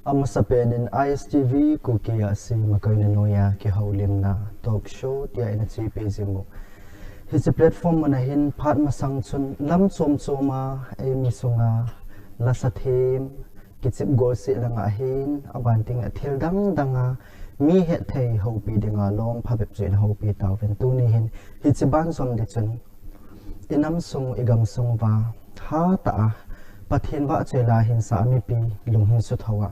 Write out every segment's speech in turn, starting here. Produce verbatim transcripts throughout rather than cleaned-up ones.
Amasapen in I S T V Kuki a si makai na noya kihoulimna talk show tia ina chipi jimu. Hiche platform muna hin phat masang chun lam chom choma eimi sunga lasa them kichip gol si langa hin abanting a thil dang danga mi het thei houpi dinga lom phabep chu ina houpi tauvin tuni hin hiche ban som di chun I nam sung, i gam sung uva, hatah a, Pathen vahchoi la hinsa a mipi lung hin suthou a.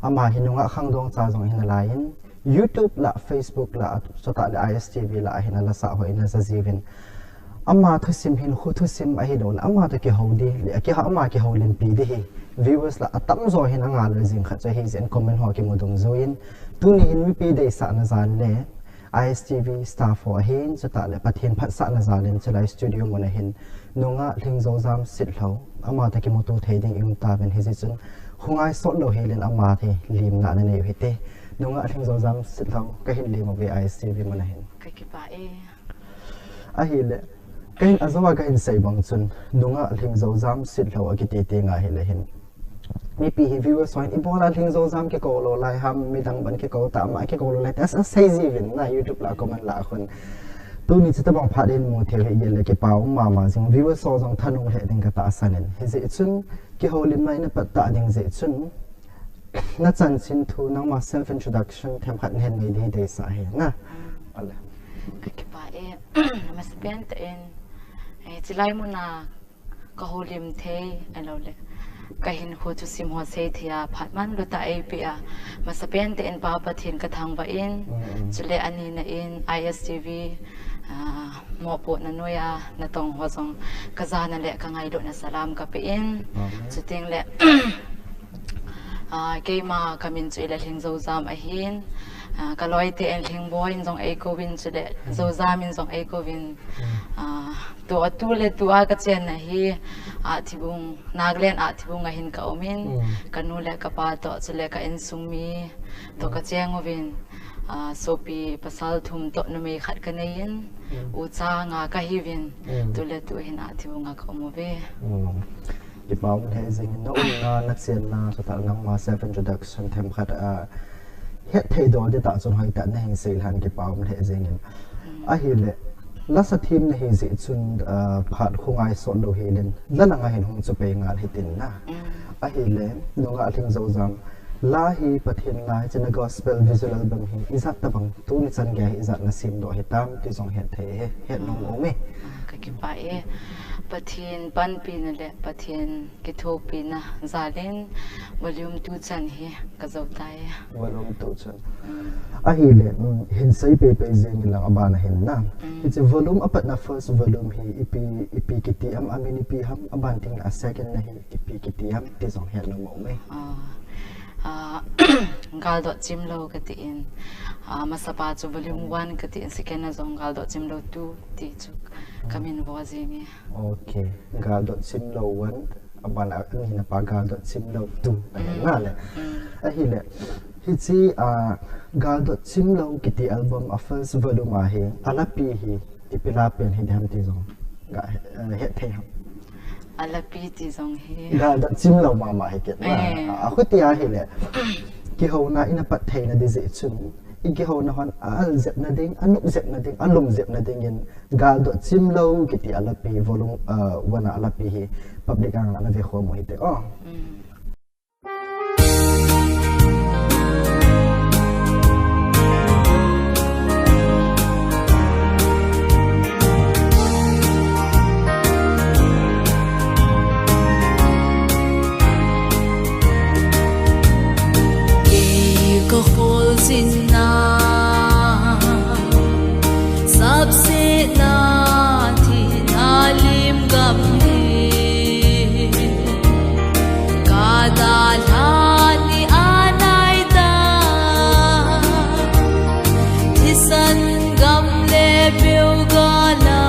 Ama hi nungah khangdong cha jong hin alai in, YouTube lah, Facebook lah, chutah le I S T V lah hin alasah ho in aja jiuvin. Ama thusim hin khu thusim ahilouleh, ama toh kihou di, le, kiha, ama kihoulimpi di hi. Viewers lah, atamjo hin angal jing khat chu ahi jeh in comment ho kimu dungjuiyin. Tuni hin mipi deisahna jal le, I S T V staff ho ahin, chutah le Pathen phatsahna jal in chulai studio muna hin nungah Lhingjoujam Sitlhou, ama toh kimuto thei ding i um tauvin hijeh chun, khongai sot lou hel in ama hi limna nanei u hite. Nungah Lhingjoujam Sitlhou, kahin lim uve I S T V muna hin. Ka kipah e. Ahile, kahin ajou a kahin sei bang chun, nungah Lhingjoujam Sitlhou akiti teng ahile hin. Mipi hi viewers ho hin ibola Lhingjoujam kikou lou lai ham, midang ban kikou ta, ama kikou lou lai, tia asei jiuvin na YouTube lah comment lah khun. Tuni chutobang phat hin mu thei u hi gel le kipa um mama jing, viewers ho jong thanung lheh ding katahsan in. Hijeh chun, kihoulimna ina pat ta ding jeh chun, na chanchin thu, nangma self introduction themkhat nahin nei di deisah hi na. Ale. Ka kipah e, amasapen tah in, eh, chulai muna kahoulim thei, ahilouleh, kahinkho thusim ho sei thei a, phat manlu tah eipeh a, amasapen tah in Pa Pathen kathangvah in, Mm, mm. chule anina in I S T V, ah, mopohna noiya natong ho jong kajana le kangailutna salam kapeh in, Amen. Chuteng le, ah, keima kamin chu ahile Lhingjoujam ahin, ah, kaloite in Lhingboi in jong eikouvin chule, Mm. Joujam in jong eikouvin, Mm. ah, Tua tu le tua kachenna hi, ah, Thibung, Nagaland a Thibung a hin kaum in, Mm. kanu le kapa toh, chule ka insung mi toh Mm. kacheng uvin, ah, sopi pasal thum toh numei khat kanei in, Mm. ucha nga kahiuvin, Mm. tu le tu hin a Thibung a kaum uve. Mm. Kipa um lheh jing in, na umna, na chenna, chutah nangma self introduction themkhat, ah, hetthei dol di tah chun hoitah nahin sei lhan kipa um lheh jing in. Ahile, lasa them nahi jeh chun, ah, phat khongai sot lou hel in, la langa hin hung chu pei ngal hitin na. Mm. Ahile, nungah Lhingjoujam, la hi Pathen la, hiche na gospel visual album hi, ijat tabang, tuni chan gei hi ijat na semdoh hitam, ti jong hetthei, he, het nom um e. Ah, ka kipah e. Pathen panpina le, Pathen kithopina jal in, volume two chan hi kajou tai. Volume two chan. Mm. Ahile, mm, hin sei peipei jeng in lang abana hin na. Mm. Hiche volume apatna first volume hi ipi, ipi kiti am, amin ipi ham, abanting a second na hi ipi kiti am, ti jong het nom um e. Ah, ah, Galdot Chimlou kati in. Ah, masapa chu volume Mm. one kati in, second na jong Galdot Chimlou two ti chu Mm. kamin vo jeng e. Ok, Galdot Chimlou one, abana anina pa Galdot Chimlou two, ahi Mm. na le. Mm. Ahile, hiche, ah, Galdot Chimlou kiti album a first volume a hi, alapi hi, ipi la pen hi diham ti jong, ga, eh, het thei ham. Alapi ti jong hi. Galdot Chimlou mama hi kit na. Eh. Ah, achuti ahile, kihouna ina pat theina di jeh chun, i kihouna hon a al jep na ding, a nop jep na ding, a lum jep na ding in, Galdot Chimlou kiti alapi volume, ah, one a alapi hi public a ana ve khom u hite o. Mm. Kei ka khol jin na, sapsetna thina lim gam hi, ka dalha ni anai ta, thisan gam le peugal a,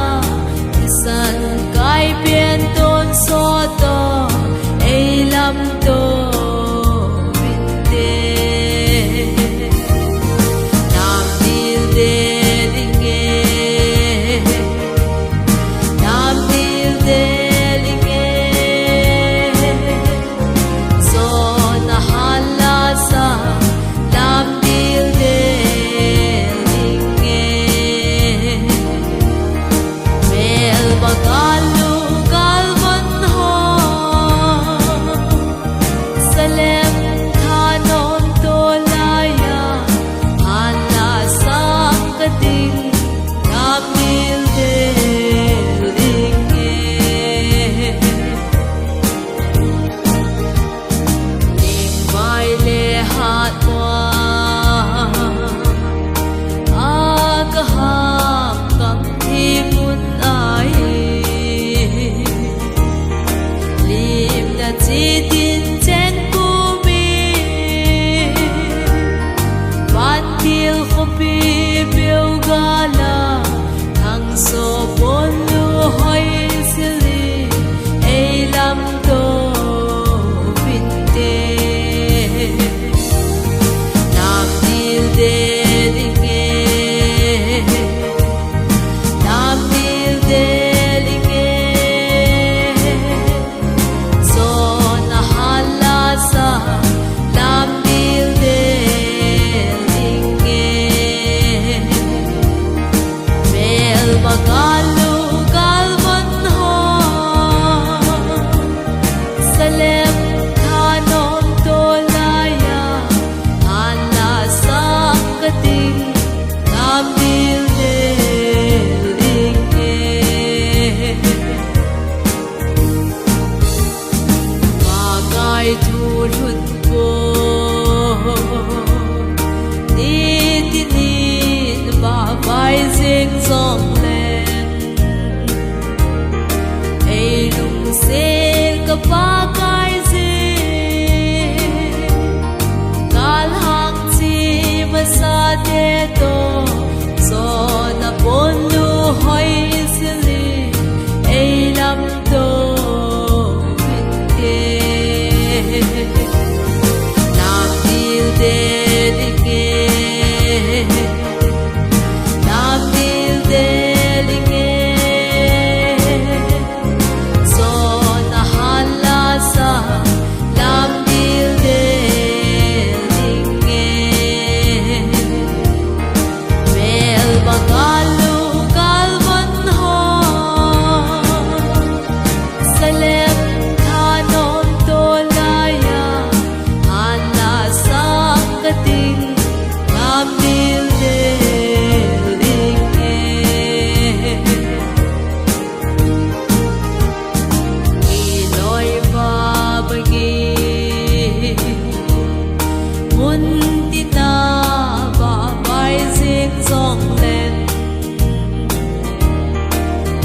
thisan kai pen tonsot to, ei lam to vinte. Nam dil dil inge, nam dil dil inge. Jona hala Lamdil del inge, jona hala sa, lamdil del inge. Melma galu galvan ho, Salem thanom tolaiya, hala sang kating, lamdil del inge. Pakai thu lhut po, nitinin vahvai jing jongleng, ei lungset ka Pakai jing, gal hang chi masate toh, jona ponnu hoi sili, ei lamto vinte. Lamdil del inge, lamdil del inge. Jona hala sa, lamdil del inge. Melma galu galvan ho, Salem thanom tolaiya, hala sang kating, lamdil del inge. Iloi va bagi, mun tina vahvai jing jongleng,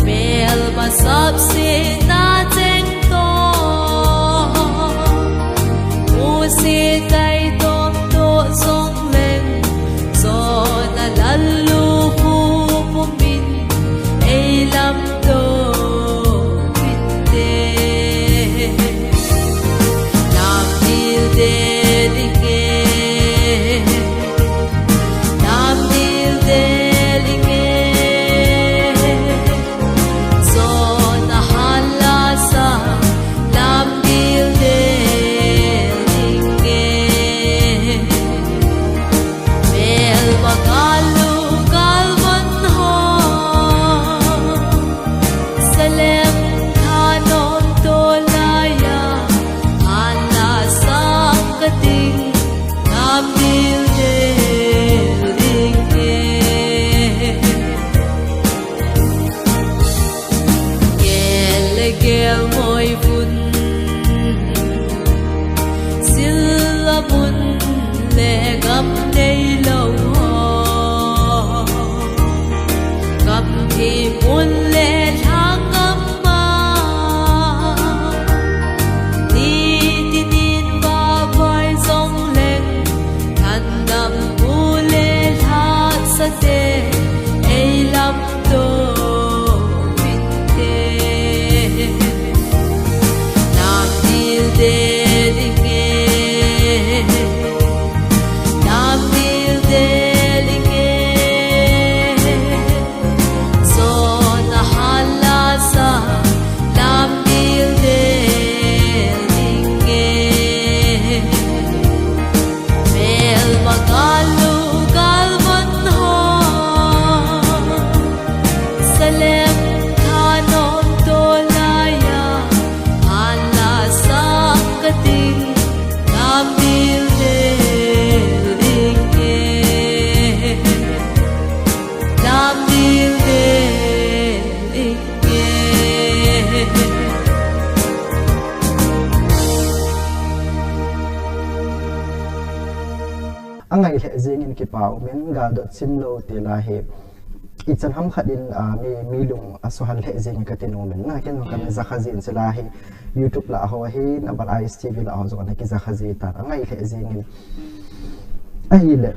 melma sapsetna cheng toh, musit taitom toh jongleng, jona lallukhuh pumin, ei lamto vinte. Lamdil del inge, lamdil del inge. Jona hala sa, lamdil del inge. Melma galu galvan ho, Salem thanom tolaiya, hala sang kating, lamdil del inge. Gel le gel moi vun, sil le mun le gam neilou ho, gam thim mun le lhang gam a, nitinin vahvai jongleng, thandam bu le lhahsa te, ei lamto vinte. Lamdil del inge, lamdil del inge. Jona hala sa, lamdil del inge. Melma galu galvan ho, Salem thanom tolaiya, hala sang kating, lamdil del inge, lamdil del inge. Angai lheh jengin kipa umin, galdot chimlou tila hi. Ichan ham khat in, ah, mi, mi lung asuhal lheh jengin kati nomin. Na ken jong kana jakha jin sila hi. YouTube lah ho hi, Nabal I S T V lah ho jong ana kijakha ji tan. Angai lheh jengin. Ahile.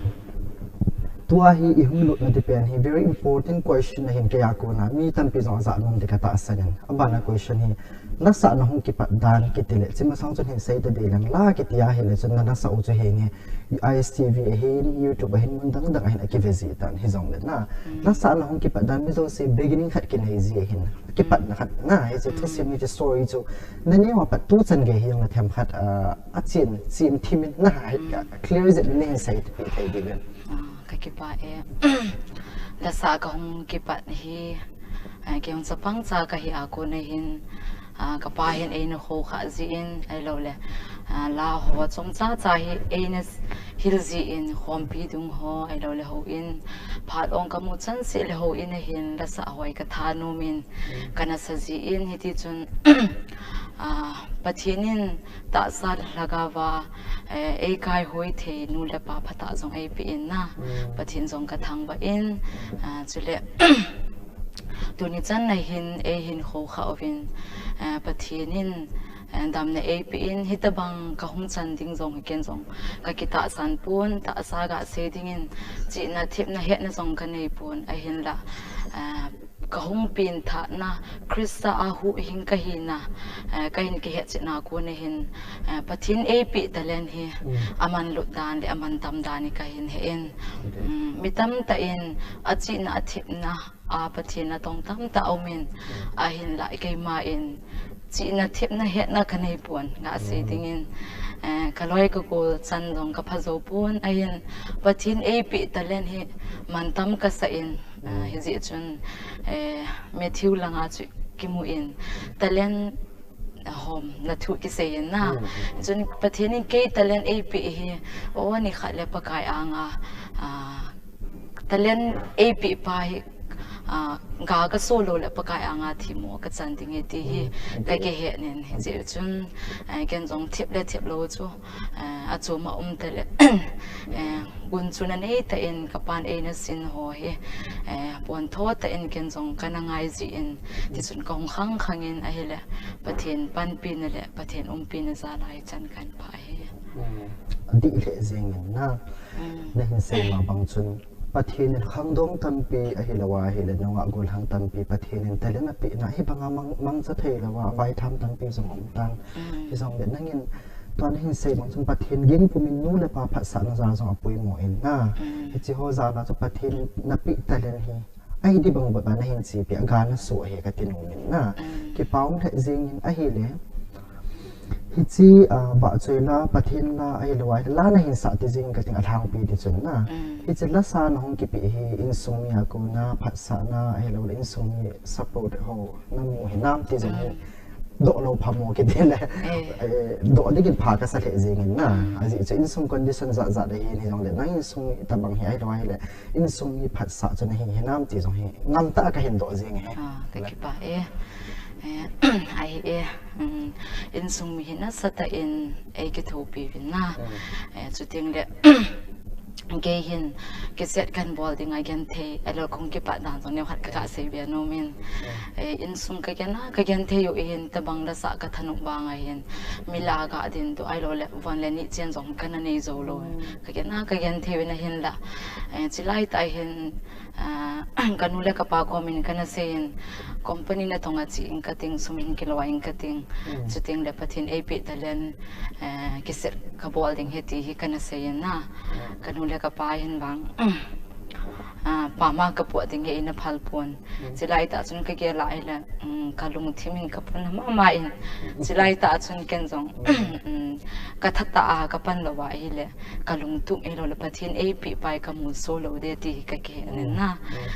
Tua hi i hung lutna ding pen hi very important question ahin kei a kona mi tampi jong ajah nom ding katahsan in. Abana question hi, nasatah a hung kipat dan kiti le, chima sang chun hin sei ta ding lang la kiti ahile chun na nasatah u chu henge, I S T V ahin, YouTube ahin, mun dang dang ahin akive ji tan hijongle na. Nasatah a hung kipat dan mi jouse beginning khat kinei ji ahin. Kipatna khat na, hiche thusim hiche story chu. Na neo a pat tu chan gei hi jong na themkhat, ah, achen, chen thimin na hi, clear jep in na hin sei thei ding in. Ah, ka kipah e. Lasah ka hung kipat hi, ah, kei hung chapang cha ka hi a kona hin, ah, ka pa hin eina khoukhah jin, ahilou le, ah, la ho chomcha cha hi eina hil jin, khompi dung ho, ahilou le houin, phat ong ka mu chan seh le houin a hin, lasah hoi ka thanom in, ka nasa jin, hiti chun, ah, Pathen in tahsa lhagao a, eh, eikaihoi thei nu le pa phatah jong eipeh in na. Pathen jong ka thangvah in, ah, chule, tuni chan a hin, eihin khoukhah uvin, eh, Pathen in, eh, damna eipeh in, hitobang ka hung chan ding jong hi ken jong ka kitahsan pon, tahsa ga sei ding in, chihna, thepna, hetna jong ka nei pon, ahinla, eh, ka hung penthahna, Christa a huhhing ka hina, eh, ka hin kihetchetna a kona hin, eh, Pathen eipeh talent hi, amanlut dan le amantam dan hi ka hin he in. Mm, mi tamtah in achihna, athepna a Pathen natong tamtah aum in, ahinla keima in chihna, thepna, hetna ka nei pon, nga sei ding in, eh, ka loi ka gol chan jong ka pha jou pon, ahin Pathen eipeh talent hi mantam ka sa in, Ah, hijeh chun, eh, Matthew langa chu kimu in, talent, ah, hom na thu kisei in na. Chun Pathen in kei talent eipeh hi, o, nikhat le Pakai anga, ah, talent eipeh pa hi, ah, ga ka so lou le Pakai anga themmo ka chan ding e ti hi, ka kihet in, hijeh chun, eh, ken jong thep le thep lou chu, eh, achom a um tale, eh, gunchu na nei tah in ka pan eina sin ho hi, eh, pontho tah in ken jong ka na ngai jin, tichun ka hung khang khang in ahile, Pathen panpina le Pathen umpina jal a hichan kan pha hi. Adih lheh jeng in na, na hin sei ma bang chun, Pathen in khangdong tampi ahilou a, ahile nungah gollhang tampi Pathen in talent apeh na, hibanga mang, mangcha thei lou a, avaitham tampi jong um tan. Hijongle nangin tua na hin sei bang chun Pathen ging pumin nu le pa phatsahna jal jong apoimo in na. Hiche ho jal a chu Pathen in napeh talent hi, ahi dih bang uva na hin chepi a, ga na so ahi ka ti nom in na. Kipa um lheh jeng in ahile. Hiche, ah, vahchoi la, Pathen la, ahilou a, la na hin sah ti jing ka ting a lhangpi ti chun na. Hiche lasa na hung kipeh hi insung mi a kona phatsahna, ahilou le insung mi support ho na mu hinam ti jong hi doh lou phamo kiti le. Eh, doh ding in pha ka sa lheh jeng in na. Ajeh chu insung condition jat jat ahi, hijongle na insung mi tabang hi ahilou ahile, insung mi phatsah chu na hi hinam ti jong hi ngam tah a ka hin doh jeng hi. Ah, ka kipah e. Eh, ahi e, um, insung mi hin nasatah in eikithopi uvin na. Eh, chuteng le, kei hin cassette kan bol ding a genthei, ahilou kong kipat dan jong neokhat ka ga sei be nom in. Eh, insung ka gen a, ka genthei u hin tabang lasa ka thanop vang a hin, mi la ga ding tu ahilou le, von le ni chen jong ka na nei jou lou. Ka gen a, ka genthei u na hin la. Eh, chulai tah hin, Ah, ka nu le ka pa komin ka na sei in, company natong a che in ka ting, sum hin kilou a in ka ting. Chuteng le Pathen eipeh talent, eh, cassette ka bol ding ahi ti hi ka na sei in na. Ka nu le ka pa hin vang, ah, pama ka pot ding hi eina phal pon. Chulai tah chun ka gel a ahile, um, ka lungthim in ka pun mama in. Chulai tah chun ken jong, um, ka that tah a ka pan lou a ahile, ka lungtup ahilou le Pathen eipeh pa hi ka mu so lou ding ti hi ka kihe in na.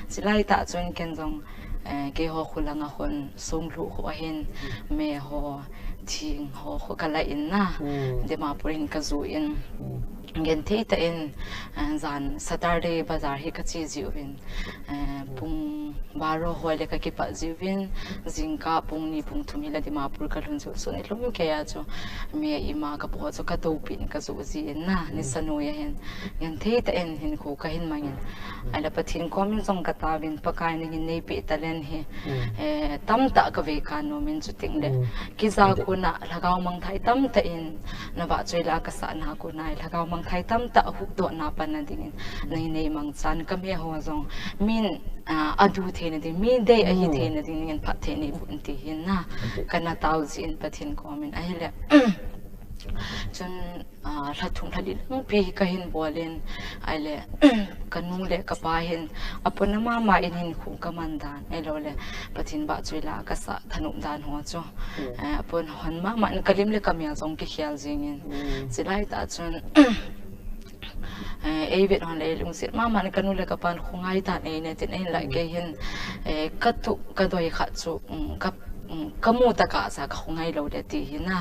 Chulai tah chun ken jong, eh, keiho kho langa khun songlhuh kho ahin, me ho, thing ho kho ka la in na. Dimapur in ka ju in. Genthei tah in, eh, jan Saturday bazar hi ka che jiuvin, eh, pung baro hoi le ka kipat jiuvin, jingkah pung ni pung thum hi la Dimapur ka lhun jiu. Sun i lhum kei a chu, me ima ka po chu ka toupin ka ju jin na, nisa noi a hin. Genthei tah in hinkho ka hin mangin. Ahile Pathen komin jong ka taovin, Pakai nangin neipeh talent hi, eh, tamtah ka vei ka nomin chuteng le. Kija kona lhagao mangthah tamtah in, na vahchoi la ka sahna kona lhagao mang thai tamtah huhdohna panna dingin, nei, nei mangchan ka me ho jong, min, ah, adu theina ding, mi dei ahi theina ding, nin phatthei nei boh in ti hin na, kana tao jin Pathen komin ahile. Chun, ah, lha thum lha li lang pi hi ka hin bol in, ahile, ka nu le ka pa hin, apon ama ma in hin khu ka man dan, ahilou le, Pathen vahchoi la ka sah thanop dan ho chu. Eh, apon hon mama in ka lim le ka mel jong kikhel jing in. Chulai tah chun, eh, ei vet hon le ei lungset mama in ka nu le ka pan khongai tan ei ne tin ei la kei hin, eh, ka tuh ka doi khat chu, um, ka, um, ka mu tah a cha ka khongai lou le ti hi na.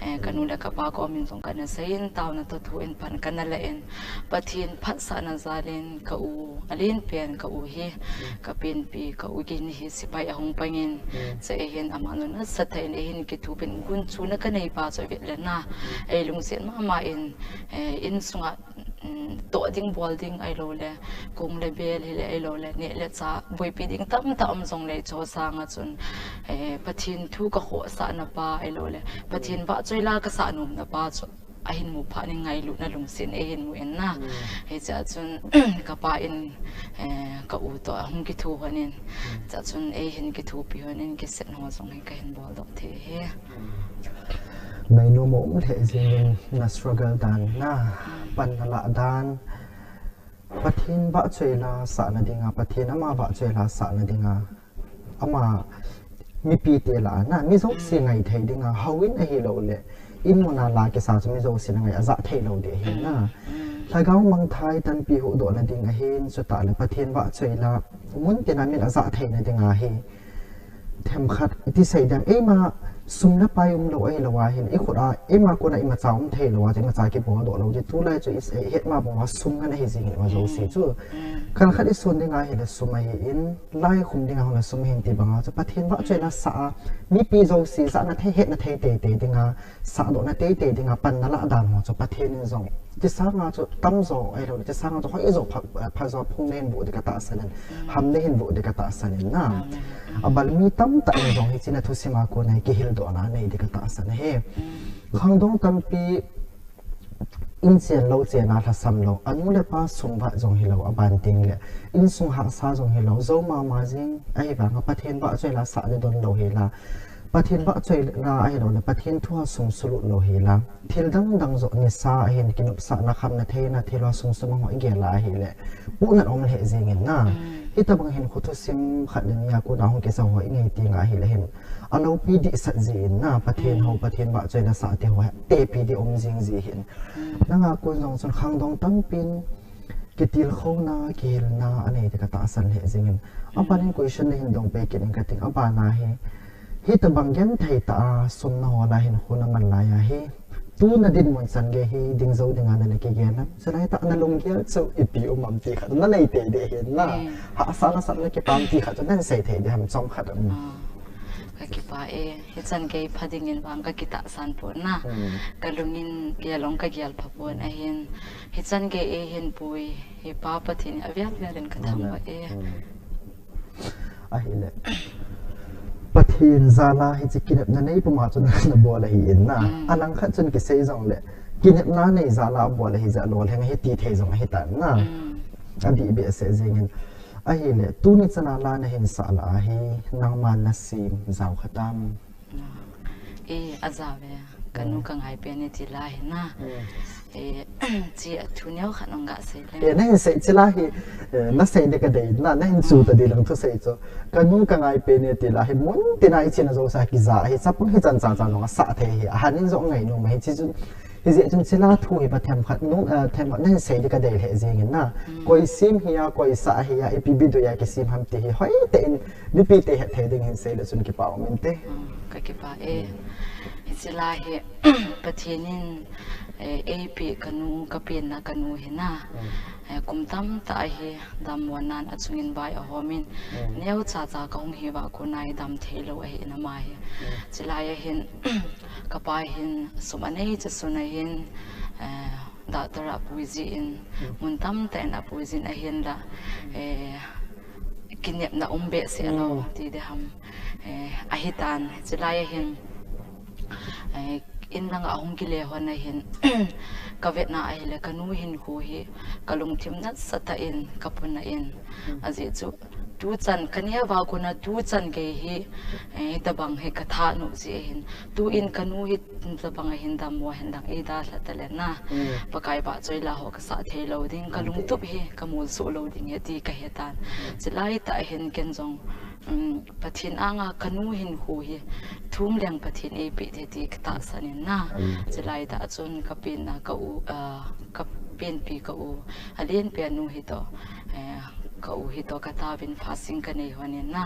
Eh, ka nu le ka pa komin jong kana sei in taona toh thu in pan kana la in. Pathen phatsahna jal in ka u, alen pen ka u hi, ka penpi, ka u Gin hi sepai ahung pang in, cha ei hin ama nu nasatah in ei hin kithup in gunchuna ka nei pa chu vet le na, ei lungset mama in, eh, insunga, um, toh ding bol ding ahilou le, kong le bel hile ahilou le, neh le chah, boipi ding tamtah um jong le chu sanga chun, eh, Pathen thu ka khohsahna pa ahilou le, Pathen vahchoi la ka sah nomna pa chu ahin mu phat in ngailutna lungset in ei hin mu in na. Hiche a chun, ka pa in, eh, ka u toh ahung kithu hon in. Hiche a chun ei hin kithupi hon in, kiset ho jong hi ka hin bol doh thei hi. Nei nu mo um lheh jing in na struggle dan na, pan na lah dan. Pathen vahchoi la sahna dinga, Pathen ama vahchoi la sahna dinga. Ama mipi te lah a na, mi jouse ngai thei dinga, houin ahilou le, in mun a la kisa chu mi jouse na ngai a jah thei lou ding ahi na. Lhagao mangthai tampi huhdoh na ding ahin, chutah le Pathen vahchoi la, mun tina min a jah thei na dinga hi. Themkhat, iti sei ding, eima sum le pai um lou ahilou a hin, i khut a, eima kona imacha um thei lou a, imacha kibol doh lou ding, tulai chu i sei, het ma bang a sum ngen ahi jing in ma jouse chu. Kal khat i sun ding ahile sum ahi in, lai khum ding ahile sum ahin ti bang a chu, Pathen vahchoi la sah a, mipi jouse, sahna thei, hetna thei teitei dinga, sahdohna teitei dinga, pan na lah dan ho chu, Pathen in jong. Ti sanga chu, tamjo, ahilou, ti sanga chu, hoi jo, pha, pha jo, phung nei hin bu ding ka tahsan in, ham nei hin bu ding ka tahsan in na. Amen. Abal mi tamtah in jong hiche na thusim a kona hi kihildohna nei ding ka tahsan ahi. Khangdong tampi inchen lou, chen a lhasam lou, anu le pa sum vah jong hilou, aban teng le, insung hahsa jong hilou, jou mama jing, ahivanga Pathen vahchoi la sah le don lou hi la, Pathen vahchoi la ahilou le, Pathen thu a sum sulut lou hi la, thil dang dang jo nisa ahin kinopsahna khamna theina thil a sum sum a hoi gel a ahile, puhnat um lheh jing in na. Hitobang hin khu thusim khat le ni a kona hung kisa ho i ngei teng ahile hin, aloupi dehset ji in na, Pathen ho, Pathen vahchoi la sah te ho, tepi ding um jing ji hin. Nanga kon jong chun khangdong tampin, kitilkhouna, kihilna, anei ding ka tahsan lheh jing in. Aban in question na hin dong pe kit in ka ting, aban a hi. Hitobang genthei tah a, sum na hol a hin khu na man lai a hi. Tu na dinmun chan gei hi, ding jou dinga na na kigel a. Chulai tah na lunggel chu, ipi um am ti khat, na nei tei ding hin na. Hahsa nasat na kipah ti khat chu, na sei thei ding ham chomkhat um. Ka kipah e, hichan gei pha ding in vang ka kitahsan pon na. Ka lung in gel ong ka gel pha pon ahin. Hichan gei ei hin pui, hi Pa Pathen in avial vial in ka thangvah e. Ahile. Pathen jal a hiche kinepna nei puma chun na bol ahi in na. Alangkhat chun kisei jong le. Kinepna nei jal a bol ahi jeh a lolhing ahi ti thei jong ahi tan na. Adih behseh jeng in. Ahile, tuni chan a la na hin sah la ahi, nangman na sim jao kha tam. E, ajao ve. Ka nu ka ngai pen e ti la hi na. E, chi a thu neo khat nong ga sei le. E, na hin sei chi la hi, e, na sei ding ka dei na, na hin chu ta ding lang thu sei chu. Ka nu ka ngai pen e ti la hi, mun tina i china jouse kija hi, chapang hichan cha cha nong a sah thei hi, ahan in jong ngai nom hi chi chu. Hijeh chun chi la thu hi pa themkhat nung, eh, themkhat na hin sei ding ka dei lheh jeng in na. Koi sim hi a, koi sah hi a, ipi bidui a kisim ham ti hi. Hoi tah in, mipi te het thei ding hin sei le chun kipa um inte. Ka kipah e. Hiche la hi, Pathen in, eh, eipeh ka nu, ka penna ka nu hi na. Eh, kum tamtah ahi, dammo nan achung in vai ahom in. Neo cha cha ka hung hi uva kona hi dam thei lou ahi na ama hi. Chi lai a hin, Ka pa hin sum anei chasun a hin, eh, doctor a pui jin, mun tamtah in apui jin ahin la, eh, kinepna um behseh lou, ti ding ham, eh, ahi tan, chi lai a hin, eh, in langa hung kile hon ahin, ka vetna ahile ka nu hinkho hi ka lungthim nasatah in ka puna in. Ajeh chu tuchan ka neh uva kona tuchan gei hi, eh, tabang hi ka tha nom jeh ahin. Tuin ka nu hi tabang ahin dammo hen lang ei dalha tale na. Pakai vahchoi la ho ka sah thei lou ding, ka lungtup hi ka molso lou ding ahi ti ka he tan. Chulai tah ahin ken jong, um, Pathen anga ka nu hinkho hi thum leng Pathen eipeh thei ti ka tahsan in na. Chulai tah chun ka penna ka u, ah, ka penpi ka u, alen pen nu hitoh, eh, ka u hitoh ka taovin phat sing ka nei hon in na.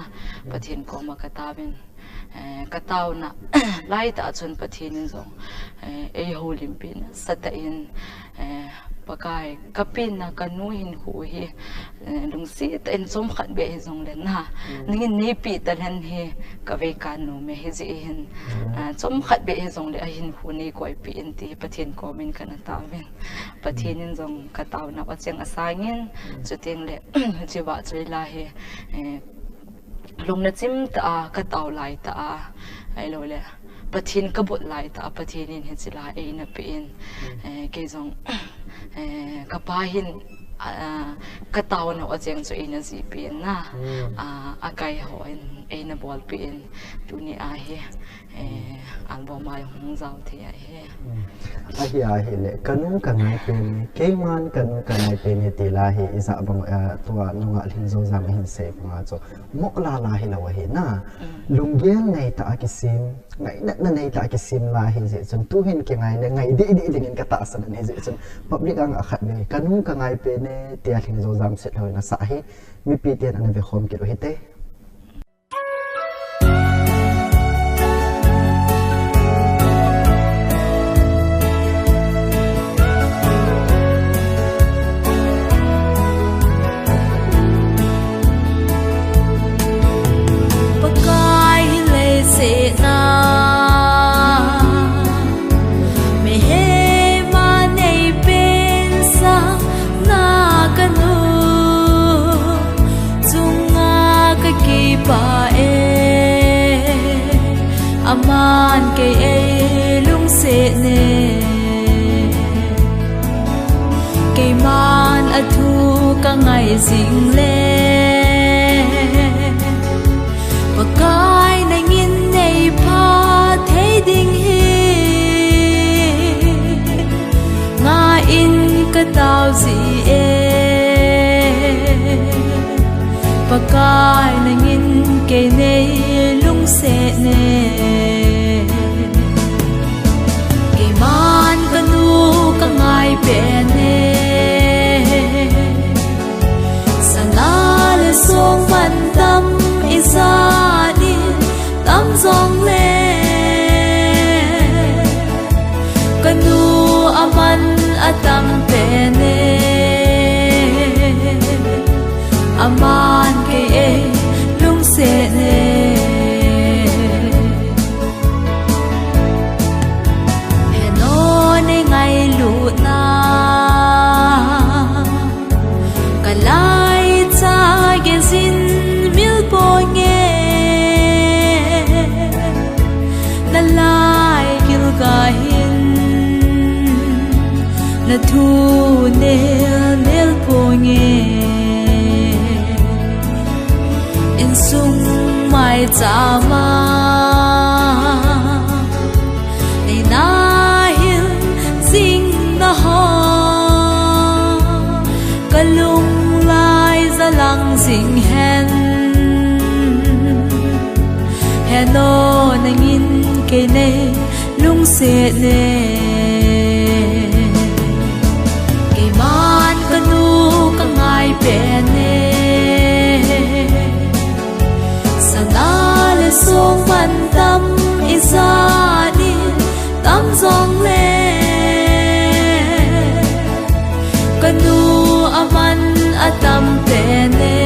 Pathen koma ka taovin, eh, ka taona lai tah chun Pathen in jong, eh, ei houlimpi nasatah in, eh, Pakai, ka penna ka nu hinkho hi, eh, lungset tah in chomkhat beh hijongle na, nangin neipeh talhen hi ka vei ka nom e, hijeh hin, eh, chomkhat beh hijongle ahinkho neikoipeh in ti Pathen komin kana taovin. Pathen in jong ka taona acheng asang in, chuteng le, hiche vahchoi la hi, eh, lungna chim tah a ka tao lai tah a, ahilou le, Pathen ka bot lai tah a, Pathen in hiche la eina pe in, eh, kei jong, eh, ka pa hin, ah, ka taona acheng chu eina jih pe in na, ah, akai hon eina bolpeh in, tuni a hi, eh, album a hung jao thei ahi. Ahi ahile, ka nu ka ngai pen e, keiman ka nu ka ngai pen e ti la hi, ijah bang, eh, tua nungah Lhingjojam ahin sei banga chu, mo la la hilou ahi na. Lunggel nei tah a kisem, ngainatna nei tah a kisem la hijeh chun, tuhin kingai le ngai deh deh dingin ka tahsan in hijeh chun, public anga khat vei, ka nu ka ngai pen e, tia Lhingjojam Setlhou in asah hi, mipi ten ana vekhom kit u hite. Pakai hi leiset a mihem a neipen sanga ka nu chunga ka kipah e, aman kei eilungset e. Keiman athu ka ngai jing le, Pakai nangin neipha thei ding hi ngah in ka tao ji e. Pakai nangin kei neilungset e. Keiman ka nu ka ngai pen e. Sana le song mantam ijat in tam jongle, ka nu aman atam pen e. Aman kei eilungset e. Heno nei ngailutna, ka laicha gei jin mil ponge. Na lai gilga hin na thu nel nel ponge. Insung maicham a neina hil jing na ho, ka lunglai jalang jing hen. Heno nangin kei neilungset e. Keiman ka nu ka ngai pen e. Sana le song mantam ijat in tam jongle, ka nu aman atam pen e.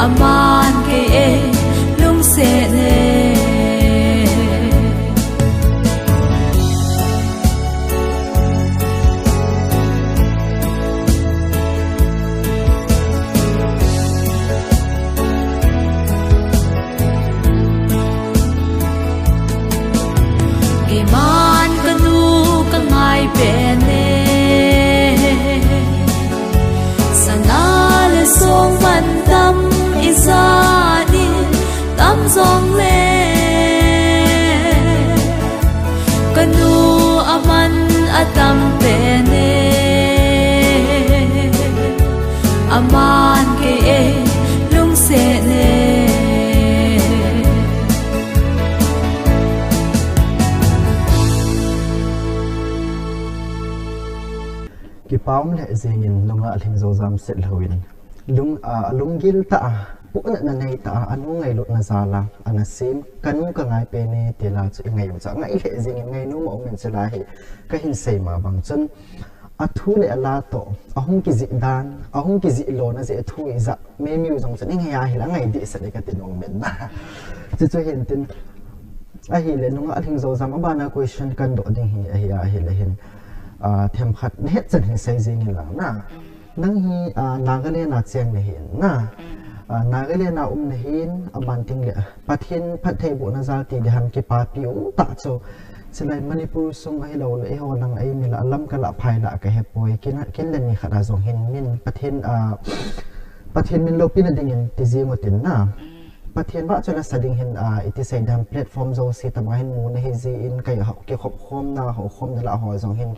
Aman kei eilungset e. Song le kanu aman atam pene aman ke e lungse ne. Kipa um le jingin nunga alhing jo jam set loin. Lung, a, lunggil ta a, puhna na nei ta a, anu ngailutna jal a, ana sim, kanu ka ngai pene, tila chu i ngai u cha, ngai le jingin ngai nu ma um in chila hi, ka hin sei ma bang chun, a thu le a la to, a hung kijih dan, a hung kijih lo na je thu i ja, me mi u jong chun i ngai a hi la ngai di sa le ka tin um men na. Chu chu hin tin, a hi le nunga alhing jo jam, a bana question kan do ding hi, a hi a hi le hin, a, them khat, na het chan hin sei jingin lang na. Nang hi, ah, Nagaland a cheng na hin na. Ah, Nagaland a um na hin, aban ting le, Pathen phattheibohna jal ti ding ham kipapi um ta chu. Chulai Manipur sung ahilou le, eiho lang ei mi la, lam ka la phai la ka he poi. Kin, kin le ni khat a jong hin min Pathen, ah, Pathen min loupina dingin ti jing u tin na. Pathen vah chu la sa ding hin, ah, iti sei dam platform jouse tama hin mu na hi jin, kai ho, kikhop khom na, ho khom na la ho jong hin,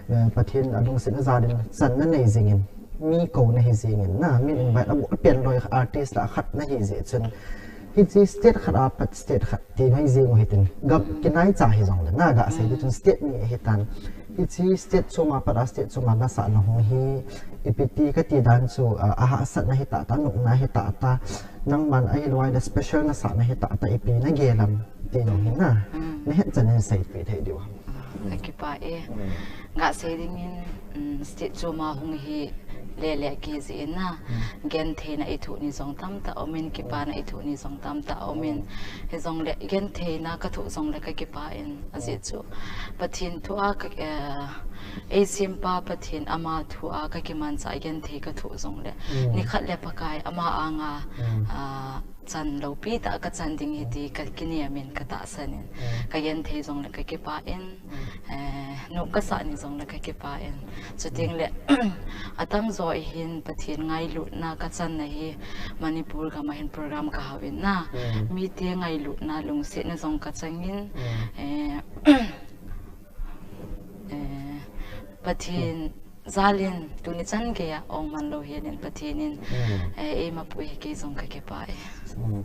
eh, Pathen a lungsetna jal in chan na nei jingin, mi kou na hi jingin, na, min invite a bol pen loi artist la khat na hi jeh chun. Hiche state khat a pat state khat ti mai jing u hitin. Gap kinai cha hi jong le, na, ga sei di chun state ni hi tan. Hiche state choma pat a state choma la sa na hung hi, ipi ti ka ti dan chu, ah, a hahsatna hi ta ta, nopna hi ta ta. Nangman ahilou le special na sa na hi ta ta ipi na gel am ti jong hi na. Mm. Na het chan in sei pi thei diu ham. Ah, ka kipa e. Mm. Ga sei ding in, mm, state choma hung hi le le ki ji in na. Mm. Genthei na i thu ni jong tam ta, um in kipa na i thu ni jong tam ta, um in. Mm. Hi jong le genthei na ka thu jong le ka kipa in. A ji chu. Pathen thu a ka, eh, ei simpa Pathen ama thu a ka kimancha genthei ka thu jong le. Mm. Ni khat le Pakai ama anga, mm, ah, chan loupi ta ka chan ding hi ti ka kiniam in ka tahsan in. Mm. Ka genthei jong le ka kipa in, mm, eh, nop ka sa ni jong le ka kipa in. Chuting le, atam jo i hin Pathen ngailutna ka chan na hi Manipur gam a hin program ka hau in na. Mm. Mite ngailutna lungsetna jong ka chang in, mm, eh, eh, Pathen jal in tuni chan gei a ong man lou hian in Pathen in, mm, eh, eima pui hi kei jong ka kipa e. Mm.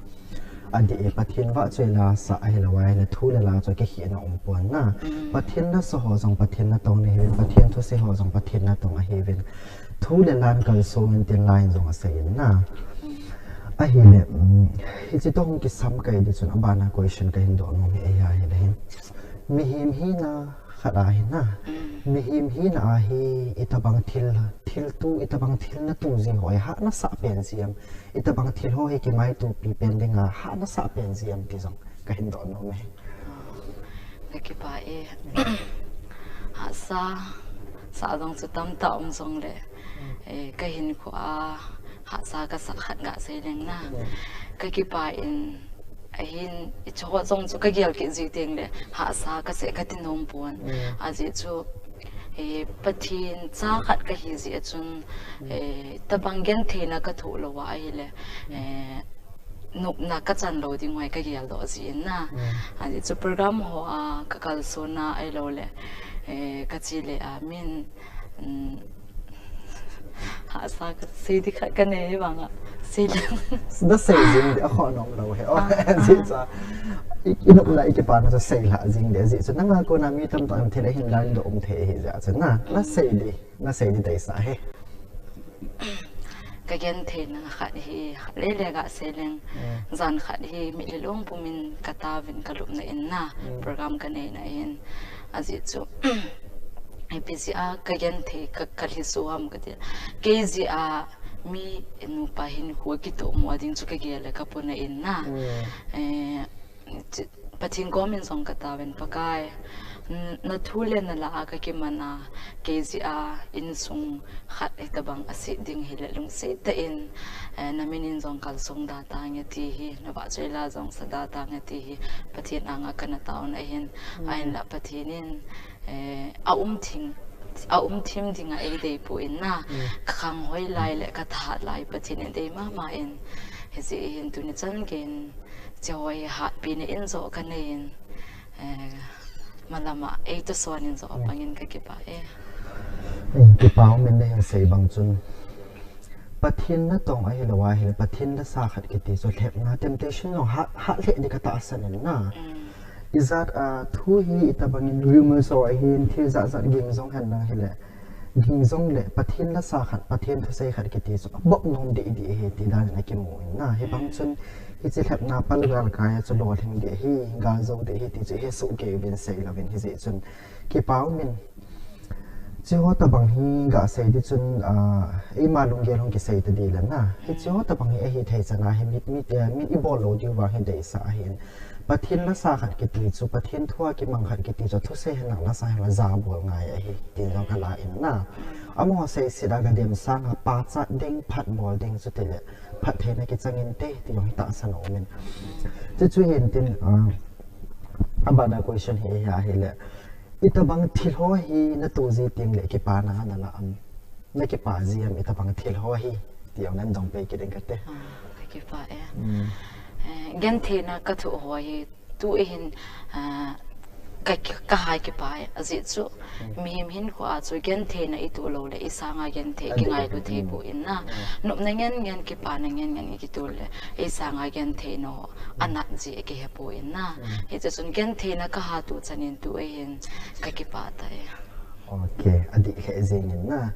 A di e, Pathen vah chu i la sa ahilou a, na thu le la chu kikhehna um pon na. Mm. Pathen na sa ho jong Pathen na tong na hiuvin, Pathen thu sei ho jong Pathen na tong ahiuvin. Thu le la kalsong in tin la in jong a sei in na. Mm. A hi le, mm, hiche to hung kisam kai di chun a bana question ka hin do nom hi a hi le hin. Mihem hina khat a hi na. Mm. Mihem hina a hi itabang thil, thil tu, itabang thil na tu ji ho hi hahsa pen ji am. Itabang thil ho hi kimaitupi pen ding a hahsa pen ji am ti jong ka hin do nom e. Oh, ka kipa e. Hahsa, sa jong chu tam ta um jong le. Mm. Eh, ka hinkho a hahsa ka sa khat ga sei leng na. Mm. Ka kipa in Ahin, i chawh zong chu ka gel kit zi teng le, hahsa ka seh ka ti nuam puan. Mm. A zi chu, eh, Pathian cha khat ka hi zi a chun, mm, eh, tabang gentheina ka thuh lo a ahi le, mm, eh, nupna ka chan lo ding huai ka gel doh zi in na. Mm. A zi chu program ho a ka kalsuan a ai lo le, eh, ka chi le a min, mm, Hahsa ka sei di khat ka nei vang a. Sei le. Na sei zing di a kho nong lo he. Oh, ah, zi ah. Cha. I, i nop la i kipa na cha sei la zing di zi. Cha na nga ko na mi tam tam thei le hin dan do um thei hi zi cha na. Na sei di, na sei di dai sa he. Ka gentheina khat hi, khat le le ga sei leng. Mm. Zan khat hi mi le long pumin ka tavin ka lupna in na. Mm. Program ka neina in. A zi chu. Ipi zi a ka genthei ka, ka lhi suam ka ti. Kei zi a mi nupa hin hu kituh mo ding chu ka gel le ka puna in na. Mm. Eh, chi-, Pathian komin zong ka taven Pakai. N-, na thu le na la a ka kiman a, kei zi a insung khat hitabang a si ding hi le lungsi ta in, eh, na min in zong kalsong da ta nge ti hi, na vahchoi la zong sa da ta nge ti hi, Pathian anga ka na tauna hin, mm, a in la Pathian in, eh, a um thim, a um thim dinga ei dei pu in na, mm, ka khang hoi lai le ka thahat lai Pathian in dei mama in, Hijeh hin tuni chan geiyin hiche ho hi hatpina in joh kanei in, eh, malama eitoh son in joh apangin kakipah e. Kipa umin, nahin sei bang chun Pathen natong ahilou ahile Pathen lasa khat kiti chu lhepna, temptation jong hat, hat lheh ding katahsan in na. Ijat a thu hi itobangin rumor so ahin, thil jat jat ging jong hen lang hile, ging jongle Pathen lasa khat, Pathen thusei khat kiti chu abop nom deh deh ahi ti dan in akimu in na. Hibang chun hiche lhepna pal galkai a chu lolhing deh ahi, galjou deh ahi ti chu ihesoh kei uvin, sei louvin, hijeh chun kipa umin. Hiche ho tobang hi gasei ding chun, ah, eima lunggel hung kisei tading le na. Hiche ho tobang hi ahithei chan a hi mit, mit, eh, mit ibol lou diu vang hi deisah ahin. Pathen lasa khat kiti chu, Pathen thua kimang khat kiti chu, thusei henlang lasa henlang jabol ngai ahi, tin jong kala in na. Amaho seiset a gadem sanga pachat ding, phatbol ding, chutile phattheina kichang inte, ti jong hi tahsan aumin. Chuchu hin tin, ah, abana question hi ahile, itobang thil ho hi natoh ji tengle kipana nala am, nakipa ji am itobang thil ho hi, ti jong nadong pei kit ding kate. Kakipah e. Eh, gentheina kathoh ho hi tu ahin, ah, ka, kahai kipa e, ajeh chu mihem hinkhoa chu gentheina itoh loule isanga genthei kingailu thei poi na. Nopna ngen ngen, kipana ngen ngen ikitoh le isanga gentheina ho anat ji akihe poi na. Hiche chun gentheina kaha tu chan in tu ahin kakipah tai. Ok, adih lheh jengin na.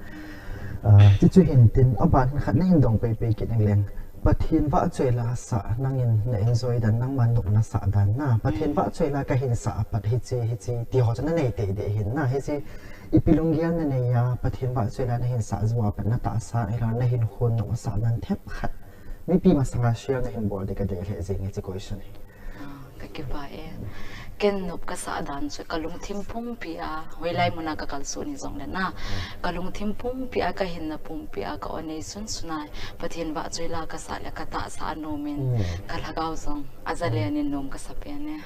Ah, chuchu hin tin, aban khat nahin dong pei pei kit ingleng. Pathen vahchoi la sah nangin na enjoy dan, nangman nop nasah dan na. Pathen vahchoi la kahin sah apat hiche, hiche, ti ho chu nanei tei deh ahin na. Hiche ipi lunggel nanei a, Pathen vahchoi la nahin sah jou apat natahsan ahilou, nahinkho nop nasah dan themkhat mipi masanga share nahin bol ding kadei lheh jeng hiche question hi. Kakipah e. Ken nop kasah dan chu kalungthim pumpi a, hoilai muna kakalson hijongle na, kalungthim pumpi a, kahinna pumpi a, ka-o nei sunsun a, Pathen vahchoi la kasah le katahsa anomin, kalhagao jong ajalen in nom kasa pen e.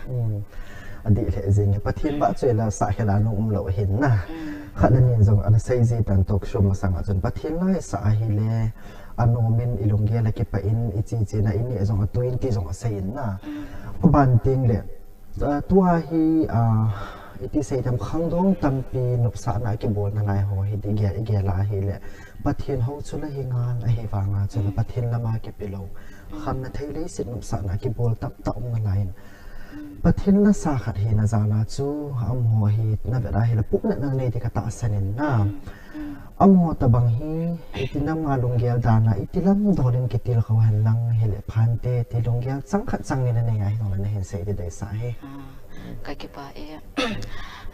Adih lheh jeng e, Pathen vahchoi la sah khel a nom umlou ahin na. Khat le ni jong ana sei ji tan talk show masanga chun Pathen la isah ahile, anomin, ilunggel akipah in, iche chena ineh jong atui in ti jong asei in na. Aban tengle, ah, tua hi, ah, iti sei tam, khangdong tampi nopsahna kibol nalai ho hi igel, igel a ahile, Pathen hou chu la hi ngal ahivanga chule Pathen lama kipelou, khamna thei leiset nopsahna kibol tamtah um nalai in. Pathen lasa khat hina jal a chu, amaho hi navet ahile puhnatna nei ding katahsan in na. Amaho tobang hi, iti nama lunggel dan a, iti lam dol in kitilkhou henlang hile phante, ti lunggel chang khat chang ni nanei ahi jongle nahin sei ding deisah e. Kakipah e.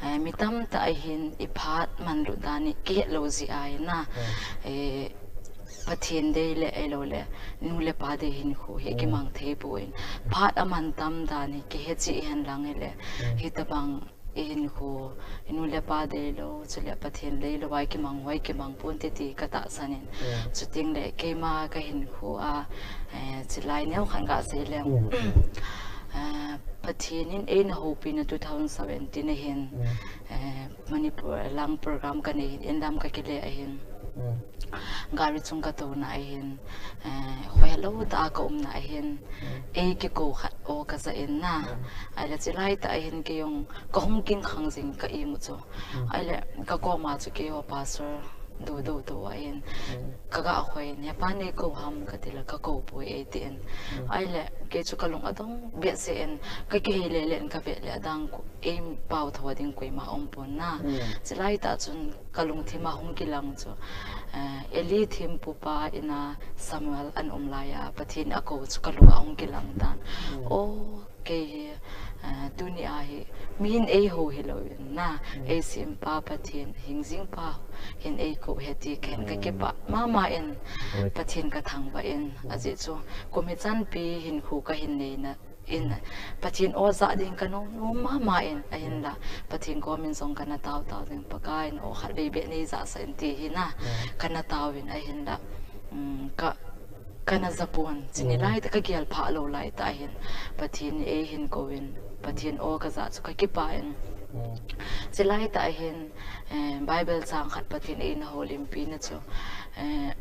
Eh, mi tamtah ahin iphat manlut dan hi kihetlou jeh ahi na. Eh, Pathen dei le, ahiloule nu le pa dei hinkho hi kimang thei poi. Phat aman tam dan hi kihe cheh henlang hile, hitobang ihinkho, inu le pa deilou, chule Pathen deilou a ikimang ho ikimang ponte ti katahsan in. Chutengle keima kahinkho a, eh, chulai neokhat gasei leng. Eh, Pathen in eina houpina two thousand seventeen ahin, eh, Manipur lang program kanei hin, inlam kakile ahin, gari chung katouna ahin, eh, khohelou tah a kaumna ahin, ei kikou khat o kaja in na. Ahile chulai tah ahin keijong kahung kingkhang jing ka imu chu. Ahile kakoma chu keiho pastor doudou tou ahin, kaga khoi in, hepa neikou ham katile kakou poi eitin. Ahile kei chu kalung adong behseh in, kakihei lele in kavet le adang eipao tho ding koima aumpon na. Chulai tah chun kalungthim a hung kilang chu, eh, Eli thempupa ina Samuel ana um lai a Pathen akou chu kalung a hung kilang tan. O, kei hi, eh, tuni a hi mihin eihou hilouvin na, eisempa Pathen, hingjingpa hin eikou ahi ti kahin kakipah mama in, Pathen kathangvah in, ajeh chu kum hichanpi hinkho kahin neina in, Pathen o jah ding kanom nom mama in, ahinla Pathen komin jong kana tao tao ding, Pakai in o khatvei beh neijahsah in ti hi na, kana taovin, ahinla, um, ka, kana japon, chuni laitah kagel phah lou laitah hin Pathen in eihin kouvin, Pathen o kajah chu kakipah in. Chulaitah hin, eh, Bible chang khat Pathen in eina houlimpina chu, eh,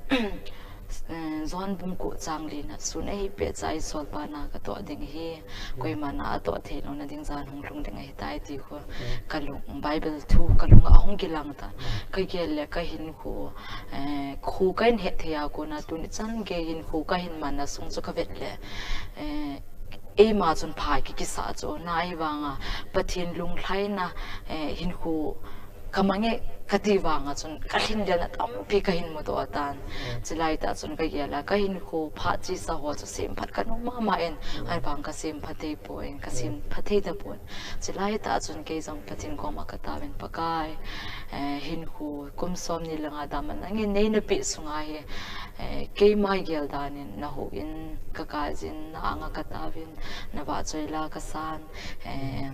Eh, John bung ko chang li na, sun ahi pet cha i solpa na katoh ding ahi, koima na atoh thei louna ding jan hung lhung ding ahitai ti kho. Kalung, Bible thu kalung a hung kilang ta. Kagel le kahinkho, eh, kho kahin het thei a kona tuni chan gei hinkho kahin man na sung chu kavet le, eh, eima chun pha kikisa chu na ahivanga Pathen lunglhaina, eh, hinkho kamang e kati vanga chun kalhin lelna tampi kahin mudoh tan. Chulai tah chun kagel a kahinkho phat chesa ho chu semphat kanom mama in, ahivang kasemphat thei poi, kasemphat thei tapon. Chulai tah chun kei jong Pathen koma kataovin, Pakai, eh, hinkho kum som ni le nga dam a nangin neina peh sunga hi, eh, keima gel dan in nahou in kakajin, na anga kataovin, navahchoi la kasan, eh,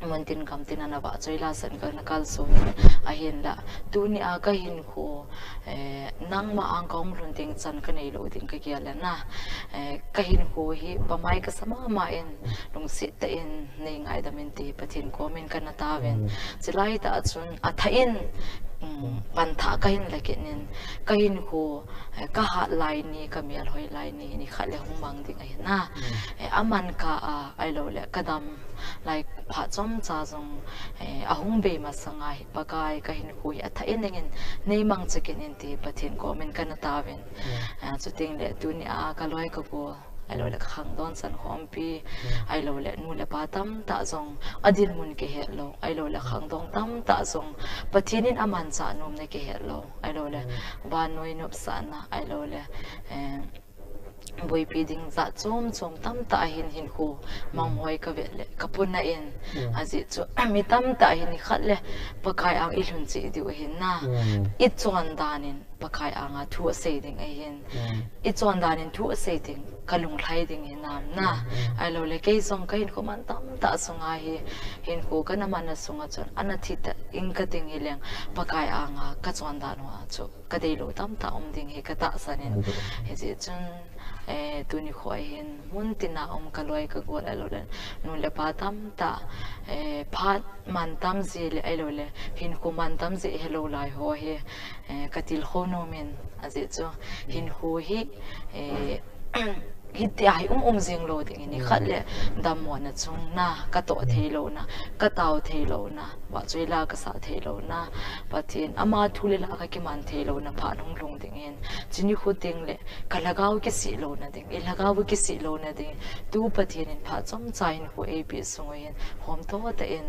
muntin gamtin a navahchoi la san kana kalson in, ahinla tuni a kahinkho, eh, nangma ang kahung lhun ding chan kanei lou ding kagel le na, eh, kahinkho hi pamai kasa mama in, lungset tah in nei ngaidam in ti Pathen komin kana taovin. Chulai tah chun athah in, um, pantha kahin la kit in, kahinkho, eh, kahat lai ni, kamel hoi lai ni, nikhat le hung mang ding ahi na. Eh, aman kah a, ahilou le kadam lai phat chomcha jong, eh, ahung bei masanga hi Pakai kahinkho hi athah in nangin nei mangcha kit in ti Pathen komin kana taovin. Eh, chuteng le tuni a kaloi kagol, ahilou le kakhangdong chan khompi, ahilou le nu le pa tamtah jong adinmun kihet lou, ahilou le khangdong tamtah jong Pathen in amanchah nomna kihet lou, ahilou le vannoi nopsahna, ahilou le, eh, boipi ding jat chom chom tamtah ahin hinkho manghoi kavet le kapuna in, ajeh chu mi tamtah hin nikhat le Pakai ang ilhun cheh diu ahin na, ichon dan in Pakai anga thu asei ding ahin, ichon dan in thu asei ding kalunglhai ding hinam na. Ahilou le kei jong kahinkho man tamtah sunga hi, hinkho kana man na sunga chun ana thi tah in kating hileng Pakai anga kachon dan hoa chu kadei lou tamtah um ding hi katahsan in. Hijeh chun, eh, tuni kho ahin muntin a um kaloi kagol ahilou le nu le pa tamtah, eh, phat mantam jeh le ahilou le hinkho mantam jeh helou lai ho hi, eh, katilkhou nom in, ajeh chu hinkho hi, eh, hitia hi um um jing lou ding in, nikhat le dammona chunga katoh thei louna, katao thei louna, vahchoi la kasah thei louna, Pathen ama thu le la kakiman thei louna phat hung lhung ding in, chuni khu teng le kalhagao kisih louna ding, ilhagao kisih louna ding, tu Pathen in phat chomcha hinkho eipeh sung u hin homtho tah in,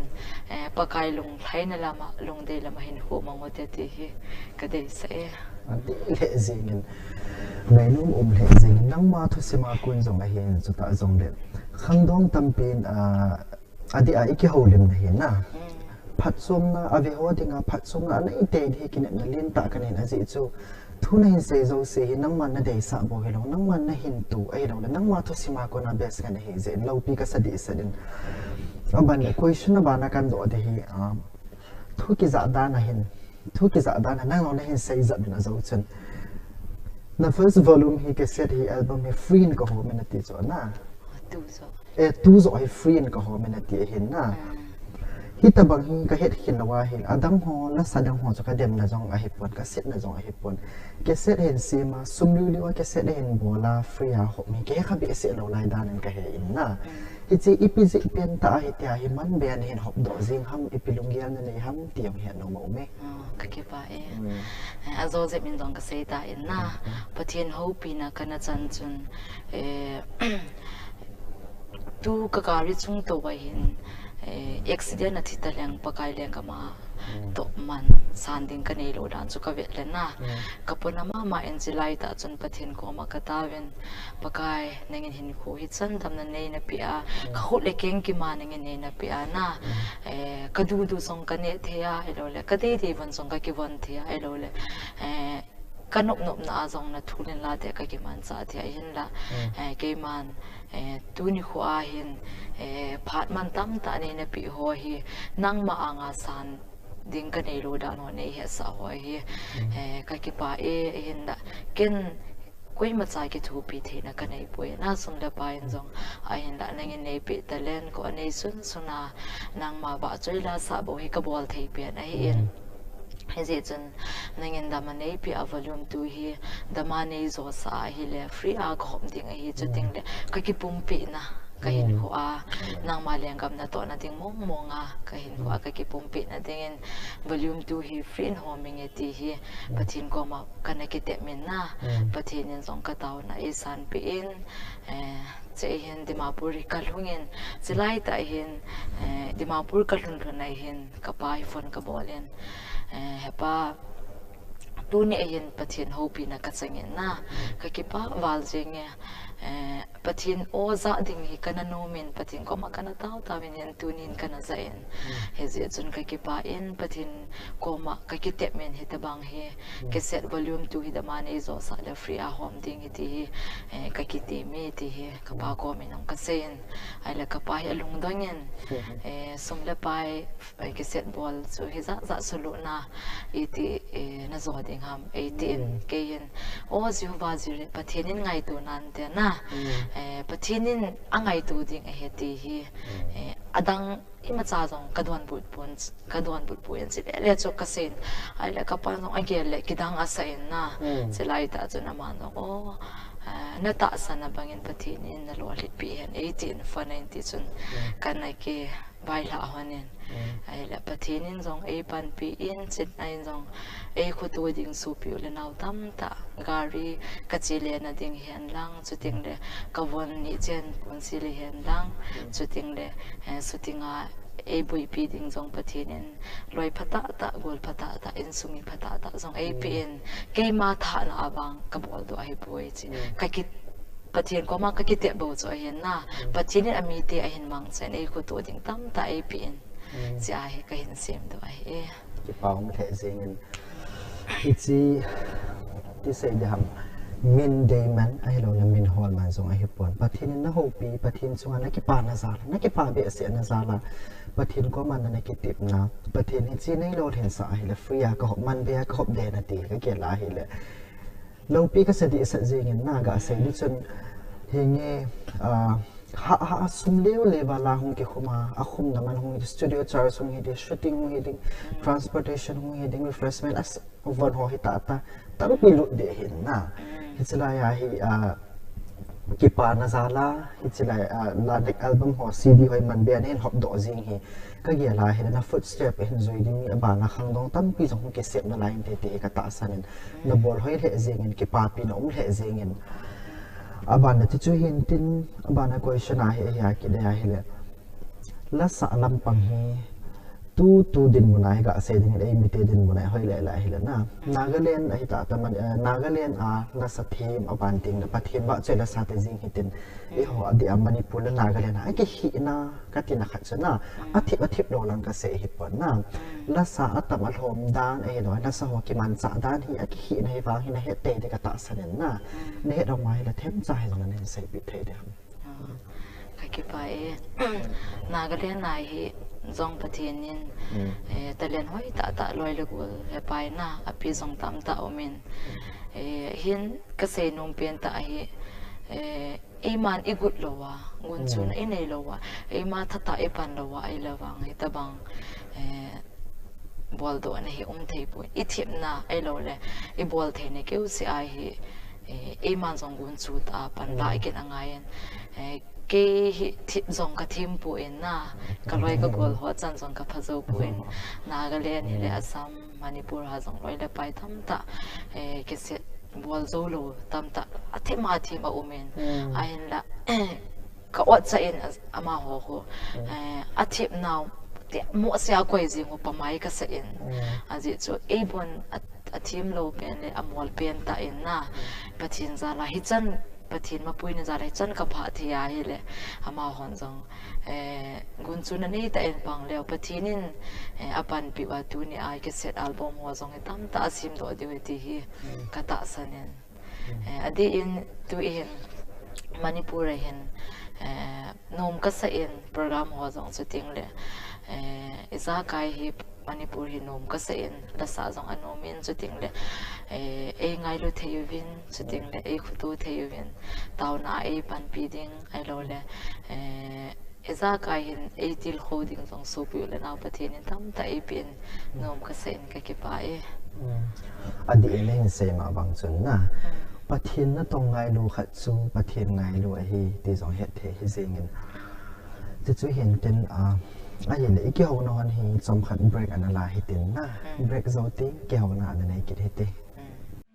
eh, Pakai lunglhaina lama, lungdei lama hinkho mang u te ti hi kadeisah e. Adih lheh jeng in, ngainom um lheh jeng in, nangma thusim a kon jong ahin, chutah jongle khangdong tampin, ah, adih a ikihoulimna hi na. Phatchomna ave ho dinga phatchomna anei tei hi kinepna lentah kanei in, ajeh chu thu nahin sei jouse hi nangman nadeisah bou hilou, nangman nahin tu ahilou le nangma thusim a kona best kana hi jeh in loupi kasa dehset in. Aban le question abana kadoh ding hi, ah, thu kijah dan ahin, thu kijah dan a nang jong nahin sei jep in ajou chun, na first volume hi, cassette hi, album hi free in kahom in nati chu na. Tu joh. Eh, tu joh hi free in kahom in nati ahin na. Hitobang hi kahet khin lou ahi, adang ho, nasa dang ho chu kademna jong ahipon, kasetna jong ahipon. Cassette hin sem a, sum liu liu a cassette hin bol a, free a hom hi kahe kha behseh lou lai dan in kahe in na. Hiche ipi jeh pen tah a hitia hi man bei a nahin hopdoh jeng ham, ipi lunggel nanei ham ti jong het nom aume. Oh, kakipah e. Eh, ajo jep in jong kasei tan na. Pathen houpina kana chan chun, eh, tu ka gari chung tou a hin, eh, accident a thi taleng Pakai lenggam a toh man san ding kanei lou dan chu kavet le na. Kapona mama in chulai tah chun Pathen koma kataovin, Pakai, nangin hinkho hi chan damna neina peh a, kakhut le keng kima nangin neina peh a na. Eh, kadudu jong kaneh thei a, ahilou le kadei dei von jong kakivon thei a, ahilou le, eh, kanop nopna a jong nathulin la te kakimanchah thei a, ahinla, eh, keiman, eh, tuni kho a hin, eh, phat mantam tah neina peh ho hi nangma anga san ding kanei lou dan ho neihetsah ho hi, eh, kakipah e, ahinla ken koimacha kithopi theina kanei poi na, sum le pai in jong, ahinla nangin neipeh talent kho anei sunsun a, nangma vahchoi la sah bou hi kabol thei pen ahin. Hijeh chun nangin dam a neipeh a volume two hi dam a neijosah ahile free a kahop ding ahi, chuteng le kakipumpi na kahin khu a, nangma lenggam natohna ding mong mong a kahin khu a, kakipumpi na dingin volume two hi free in hom inge ti hi Pathen koma kana kitep in na, Pathen in jong kataona eisanpeh in, eh, che hin Dimapur hi kalhung in, chulai tah hin, eh, Dimapur kalhun lhun a hin kapa hi phone kabol in, eh, Hepa, tuni a hin Pathen houpina kachang in na, kakipah val jenge, eh, Pathen o jah ding hi kana nom in, Pathen koma kana tao tao in, hin tunin kana jah in. Hijeh chun kakipah in, Pathen koma kakitep in, hitobang hi cassette volume two hi dam a neijosah le free a hom ding hi ti hi, eh, kakitep e ti hi kapa koma jong kasei in. Ahile kapa hi alungdong in, eh, sum le pai, eh, cassette bol chu hijat jat suluhna iti, eh, najo ding ham, eitin, kei hin, O Jehovah Jireh, Pathen in ngaito nante na, eh, Pathen in angaito ding ahi ti hi, eh, adang imacha jong kadonbut pon, kadonbut pon, chule le chu kasei in, ahile kapan jong agel le kidang asah in na, chulai tah chun aman jong, O, eh, natahsan a bangin Pathen in nalolhinpi hen, eitin phone a hin ti chun, kana kivailhah hon in. Ahile Pathen in jong eipanpi in, chutah in jong eikhoto ding sopi u le nao tamtah, gari kache lena ding hen lang, chuteng le kavon ni chen ponsil hi hen lang, chuteng le, eh, shooting a eiboipi ding jong Pathen in loi phatah tah, gol phatah tah, insung mi phatah tah jong eipeh in, keima thahna a vang kabol doh ahipoi ti. Kaki, Pathen koma kakitep bou chu ahin na, Pathen in amite ahin mangcha in eikhoto ding tamtah eipeh in, chea hi kahin semdoh ahi e. Kipa um lheh jeng in. Hiche, ti sei ding ham, min deiman ahiloule min holman jong ahipon, Pathen in nahoupi, Pathen chunga nakipa najal a, nakipa behseh najal a, Pathen koma na, nakitepna, Pathen hiche neilolhinsah ahile free a kahop, manbei a kahop ding nati kagel a ahile loupi kasa dehset jeng in na, gasei ding chun, hinge, ah, hah hah a sum leu leu val a hung kikhum a, akhumna man hung hi, studio charge hung hi ding, shooting hung hi ding, transportation hung hi ding, refreshment, as, von ho hi tah tah, tampi lut ding ahin na. Hiche lai a hi, ah, kipa najal a, hiche lai a, la ding album ho, C D ho hi manbei a nahin hopdoh jeng hi kagel a ahile, na footstep ahin jui ding mi abana khangdong tampi jong hung kisem nalai inte ti hi katahsan in, nabol hoi lheh jeng in, kipapina um lheh jeng in. Abana ti chu hin tin, abana question a hi, ahi a kit le ahile, lasah lampang hi, tu, tu dinmun a hi gasei ding in, eimite dinmun a hi hoi lele ahile na, Nagaland ahi tah tah man, eh, Nagaland a lasa them, aban teng le Pathen vahchoi lasate jeng hitin, eiho adeh a Manipur le Nagaland a akihina katina khat chu na, athip athip lou lang kasei hipon na, lasa atam alhom dan ahilou, lasa ho kimanchah dan hi akihina hi vang hi nahet tei ding katahsan in na, nahet a um ahile themcha hi jong nahin seipeh thei ding ham? Kakipah e. Nagaland a hi jong Pathen in, eh, talent hoi tah tah loi le gol, hepa in na, apeh jong tamtah um in, eh, hin kasei nom pen tah ahi, eh, eiman igot lou a, gunchuna inei lou a, eima thatah ipan lou a ahile vang hitobang, eh, boldohna hi um thei poi. Ithemna ahiloule ibol theina keuseh a hi, eh, eiman jong gunchu tah a panlah kit angai in, eh, kei hi them jong kathem poi na, kaloi kagol ho chan jong kapha jou poi. Nagaland hile Assam, Manipur a jong loi le pai tamtah, eh, cassette bol jou lou tamtah athem athem aum in, ahinla, ka-otcha in a, amaho khu, eh, athemnau ti mohseh a koi jeng u pamai kasa in. Ajeh chu eibon a, athem lou pen le amol pen tah in na, Pathen jal a hichan, Pathen mapuina jal a hichan kaphah thei ahile, amahon jong, eh, gunchuna neitah in pang leu, Pathen in, eh, apanpi uva tuni a cassette album ho jong hi tamtah asemdoh diu ahi ti hi katahsan in. Eh, adeh in tu ihin Manipur a hin, eh, nom kasah in program ho jong chuteng le, eh, ijakai hi Manipur hi nom kasah in, lasa jong anom in chuteng le, eh, eingailu thei uvin chuteng le eikhoto thei uvin, taona a eipanpi ding ahiloule, eh, Ijakai hin eitilkhou ding jong sopi u le nao Pathen in tamtah eipeh in nom kasa in kakipah e. Adih in hin seima bang chun na, Pathen natong ngailu khat chu Pathen ngailu ahi ti jong hetthei hi jengin. Tichu hintin, ahile ikihouna hon hi chomkhat break ana la hitin na, break jou teng kihouna ana nei kit hite.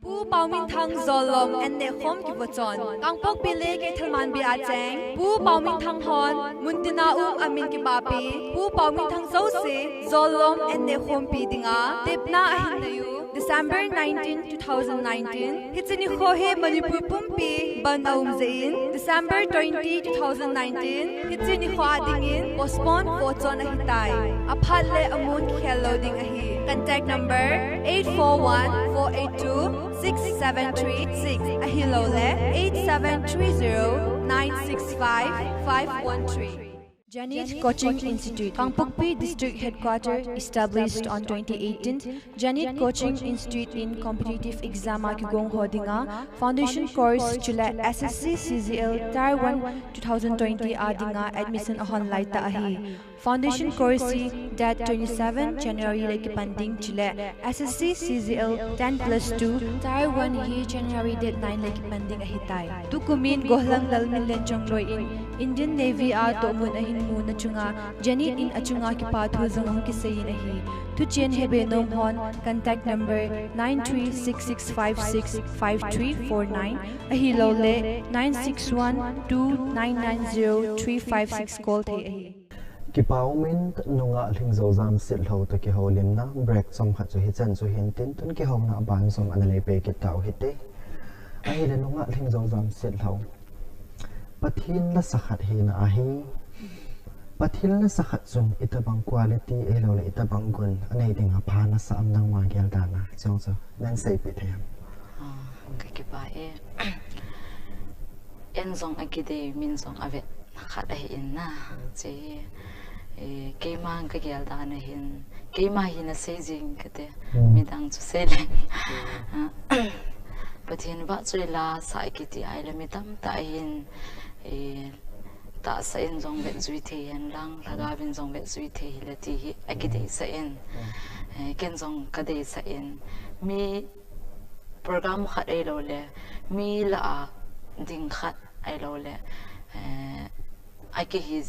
Pu Paominthang Jollom an nehkhom kivochon. Kangpokpi le Keithelmanbi a cheng Pu Paominthang hon muntina um amin kipapi Pu Paominthang jouse Jollom an nehkhompi dinga tepna ahin neiyu December nineteen, two thousand nineteen. Hiche nikho hi Manipur pumpi bandh aum jeh in December twenty, two thousand nineteen, hiche nikho a dingin postpone vochon ahitai. Aphat le amun kikhel lou ding ahi. Contact number eight four one, four eight two, six seven three six ahilouleh eight seven three zero, nine six five, five one three. Janit Coaching Institute, Kangpokpi District Headquarter, established on twenty eighteen. Janit Coaching Institute in competitive exam a kigong ho dinga foundation course chule S S C C G L Tier one two thousand twenty a dinga admission ahon laitah ahi. Foundation course hi date twenty-seven January le kipan ding chule S S C C G L ten plus two Tier one hi January date nine le kipan ding ahitai. Tukumin Gollhang Lalminlen Chongloi in Indian Navy a tohmun ahin muna chunga Janit in achunga kipa thu jong ahung kiseiyin ahi. Thuchen hebe nom hon contact number nine three six six five six five three four nine ahilouleh nine six one two nine nine zero three five six call thei ahi. Kipa umin, nungah Lhingjoujam Sitlhou toh kihoulimna break chomkhat chu hichan chu hintin, tun kihouna aban jong ana lei pei kit tau hite. Ahile nungah Lhingjoujam Sitlhou, Pathen lasa khat hina ahi. Pathen lasa khat chun itobang quality ahilouleh itobang gun anei dinga pha nasa am, nangma gel dan a chujong chu nahin seipeh thei ham? Kakipah e. An jong akidei, min jong avet khat ahin na. Hiche hi, eh, keima kagel dan a hin, keima hin asei jing kate, midang chu seileng. Pathen vahchoi lasa kiti ahile mi tamtah hin, eh, tahsa in jong vetjui thei henlang, lhagao vin jong vetjui thei hile ti hi akideisah in. Eh, ken jong kadeisah in, mi program khat ahilouleh mi lah a ding khat ahilouleh, eh, akihi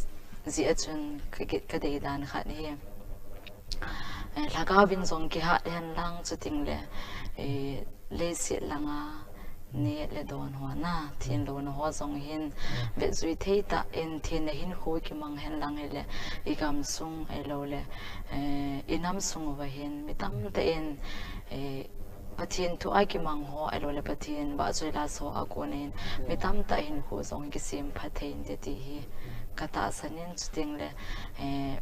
jeh a chun kadei dan khat hi, eh, lhagao vin jong kihat henlang, chutengle, eh, leiset langa neh le don ho na, thenlouna ho jong hin vetjui thei tah in, thenna hinkho kimang henlang hile igamsung ahilouleh, eh, inamsung uva hin mi tamtah in, eh, Pathen thu a kimang ho ahilouleh Pathen vahchoi lasa a kon in mi tamtah hinkho jong kisem pha thei inte ti hi katahsan in, chutengle, eh,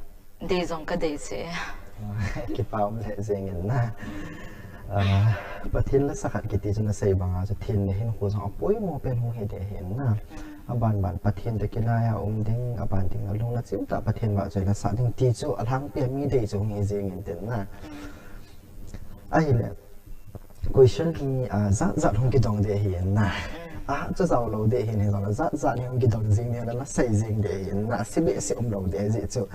dei jong kadeisah e. Kipa um lheh jengin na. Pathen lasa khat kiti chu nasei banga chu thenna hinkho jong apoimo pen hung hi ding ahin na. Aban ban Pathen toh kinai a um ding, aban ding alung nachim tah Pathen vahchoi lasa ding ti chu alhangpi a mi dei chu hung hi jengin tin na. Ahile question hi, ah, jat jat hung kidong ding ahin na. Ahat chu jao lou ding ahin, hijongle jat jat hi hung kidong jing ding, nasei jing ding ahin na, sei behseh umlou ding ajeh chu.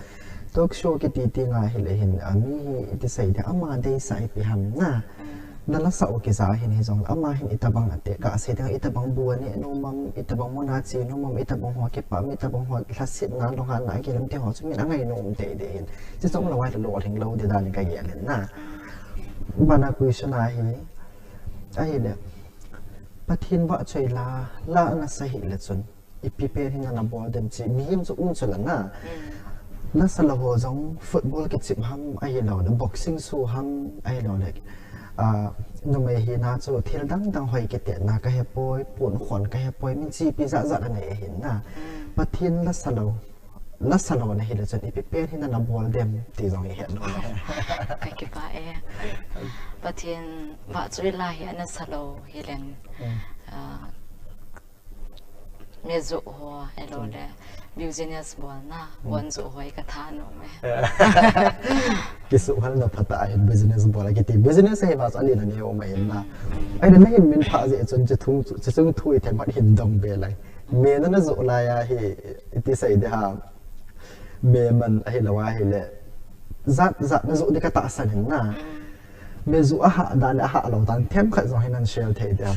Talk show kiti tenga hile hin, ah, mi hi iti sei ding, ama deisah ipi ham na. Nalasah u kija hin, hijongle ama hin itobang ati, kasei ding itobang bu aneh nom am, itobang muna che nom am, itobang ho kipah am, itobang ho lhasetna, lunghanna agel am ti ho chu min angai nom tei ding ahin. Chuche jong lou ahile lolhing lou ding dan in kagel in na. Bana question ahi, ahile Pathen vahchoi la, la nasa hile chun ipi pen hin nana bol dem, che mihem chu um chu la na. Nasa lou ho jong football kichep ham ahilouleh boxing su ham ahilouleh, ah, numei hina chu thil dang dang hoi kitetna kahepoi, ponkhon kahepoi, min chepi jat jat anei ahin na. Pathen lasa lou, lasa lou nahile chun ipi pen hin nana bol dem ti jong ihet lou le. Kakipah e. Pathen vahchoi la hi anasa lou hileng, ah, me joh ho ahilouleh business bolna, bon joh ho hi katha nom e. Kisuhhalna phatah ahin business bol akiti, business ahi vang chu alina neo um ahin na. Ahile nahin minphah jeh chun chuche chung thu ithemkhat hin dong be lai. Me nana joh lai a hi iti sei ding ham? me man ahilou ahile, jat jat na joh di katahsan in na. Me joh ahah dan le ahah lou dan themkhat jong hi nan share thei dia.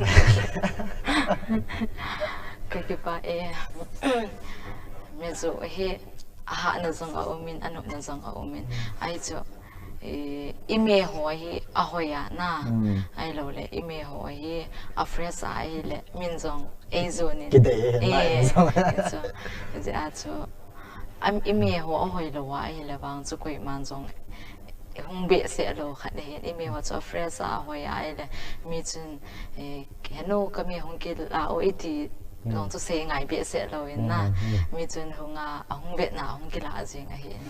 Kakipah e. Me joh hi ahahna jong aumin, anopna jong aumin. Ahi chu, eh, i me ho hi ahoi a na. Ahilou le, i me ho hi a fresh a ahile, min jong ei jonin. Kidei e, na Eh, in jong. Chu, chu, am, i me ho ahoi lou a ahile vang chu koiman jong hung behseh lou khat ahin, i me ho chu a fresh a ahoi a ahile, mi chun, eh, henu ka me hung kila o iti jong chu sei ngai behseh lou in na. Mi chun hung a, ahung vetna, ahung kila jing ahin.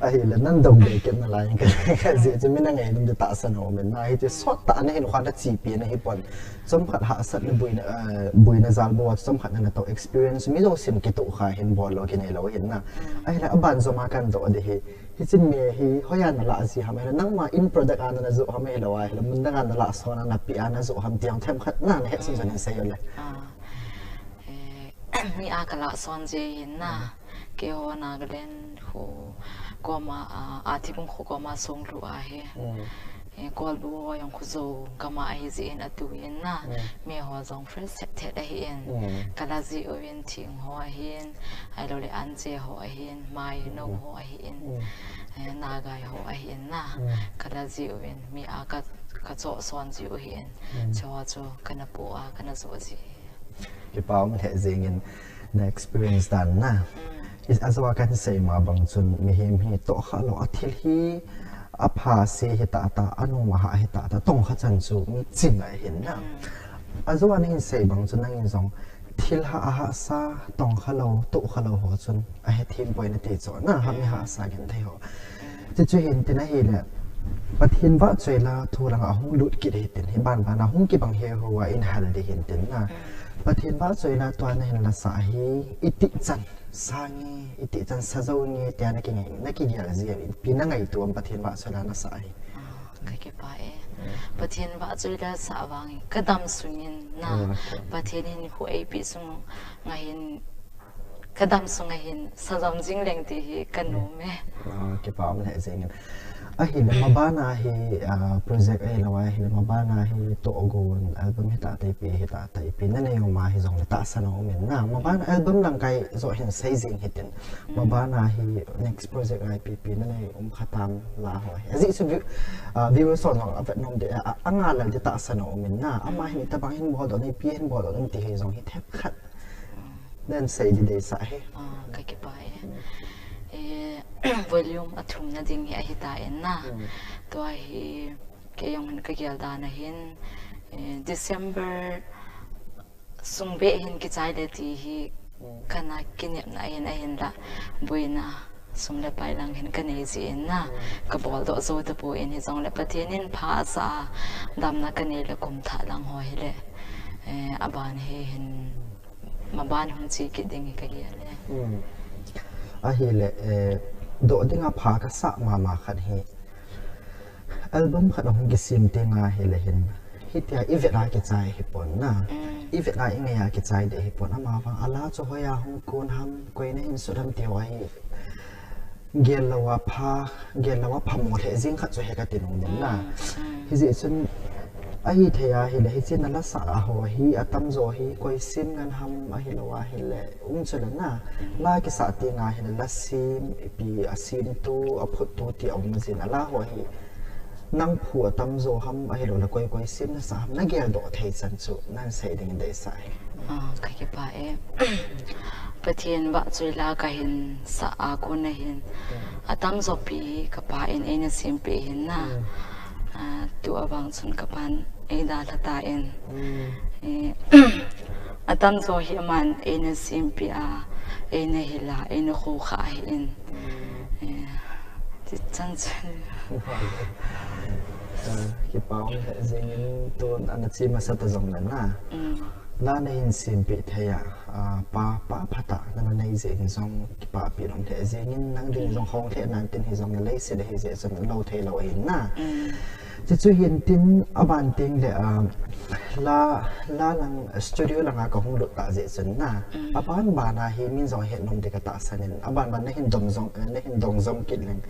Ahile, nan dong be kit nalai in ka, ka jeh chu mi na ngaidam di tahsan aumin na. Hiche sot tah na hin khat na chepi na hi pon. Chomkhat hahsat le boina, eh, boina jal bou a, chomkhat na na toh experience mi jousen kitoh kha hin bol lou kinei lou hin na. Ahile, aban jom a kan doh di hi. Hiche me hi, hoiya na lah ji ham, ahile, nangma in product a na na joh ham, ahilou ahile, mun dang a na lah son a, na pi a na joh ham, ti jong themkhat na, na hetson jon in sei o le. Ah, eh, mi a ka lah son ji hin na. Keiho Nagaland kho koma, ah, Atibung kho koma song lu ahi. Eh, Kolbu ho jong Khozo gam a ahi jeh in atu in na. Me ho jong fresh thet thet ahin. Ka la ji uvin Thing ho ahin. Ahilou le Anje ho ahin. Maino ho ahin. Eh, Nagai ho ahin na. Ka la ji uvin mi a ka, ka choh son ji u hin. Chu ho chu ka na po a, ka na joh ji. Kipa um lheh jeng in na experience dan na. Hi, ajou a kan sei ma bang chun mihem hi tohkha lou a thil hi apha se hi tah tah, anung a hah hi tah tah, tongkha chan chu mi ching ahin na. Ajou a na hin sei bang chun nangin jong thil hah a hahsa, tongkha lou, tohkha lou ho chun ahethem poi nati chu na, hah mi hahsa genthei ho. Chuchu hin tin ahile, Pathen vahchoi la thu langa hung lut kit hitin, hi ban ban a hung kibang heuheu a in hal di hin tin na. Pathen vahchoi la tua na hin la sah hi, itih chan sa nge, itih chan sa jou nge, tia na kingai, na kigel ji em, ipi na ngaito am Pathen vahchoi la na sah hi. Ah, ka kipah e. Pathen vahchoi la sah vang, ka dam sungin na. Pathen in khu eipe sung nga hin, ka dam sunga hin sa jom jing leng ti hi ka nom e. Ah, kipa um lheh jeng in. Ahile maban a hi, ah, project ahilou ahile maban a hi Tohgon album hi tah tah ipi hi tah tah ipi na nei um a hi jong le tahsan a um in na. Maban album lang kai jo hin sei jing hitin. Maban a hi next project a ipi ipi na nei um kha tam la ho hi. Ajeh chu view, ah, viewers ho jong avet nom di, ah, anga lal di tahsan a um in na. Ama hin itabang hin bol doh, ipi hin bol doh ti hi jong hi themkhat. Nan sei di deisah hi. Ah, ka kipah e. Eh, volume a thumna ding hi ahi ta in na. Tua hi kei jong hin ka gel dan a hin, eh, December sung beh hin kichai le ti hi ka na kinepna ahin, ahinla boina sum le pai lang hin ka nei ji in na. Ka bol doh jou tapon, hijongle Pathen in pha asa a damna ka nei le kum thah lang ho hi le, eh, aban hi hin maban hung che kit ding hi ka gel e. Ahile, eh, doh dinga pha ka sah mama khat hi. Album khat ahung kisem teng ahile hin, hitia i vet a kichai hi pon na. I vet a i ngai a kichai di hi pon. Ama vang a la chu hoiya hung kon ham, koi na hin sut ham ti ho hi. Gel lou a pha, gel lou a phamo lheh jeng khat chu hi ka ti nom in na. Hijeh chun ahithei ahile, hiche na la sah a ho hi, atamjo hi, koi sem ngen ham ahilou ahile, um chu le na. La kisah teng ahile, la sem, ipi a semtu, a phuttu ti a um jin a la ho hi. Nang phu atamjo ham ahilou le koi koi sem na sah ham, na gel doh thei chan chu, nan sei ding in deisah hi. Ah, ka kipah e. Pathen vahchoi la ka hin sah a kon a hin. Atamjo pi ka pa in eina sempeh hin na. Ah, tu a vang chun ka pan ei dalha ta in. Eh, atamjo hi aman eina sempeh a, eina hil a, eina khokha ahi in. Eh, ti chan chan. Ah, kipa um lheh jeng in tun ana che masa ta jong le na. La na hin sempeh thei a, ah, pa, pa phatah na na nei jeh in jong kipahpi lom lheh jeng in nang ding jong hong lheh nan tin hijongle leiset a hi jeh chun lou thei lou ahin na. Tichu hin tin aban teng le, ah, la, la lang studio langa kahung lut ta jeh chun na. Mm. Aban ban a hi min jong het nom ding katahsan in. Aban ban na hin dong jong, eh, na hin dong jom kit leng.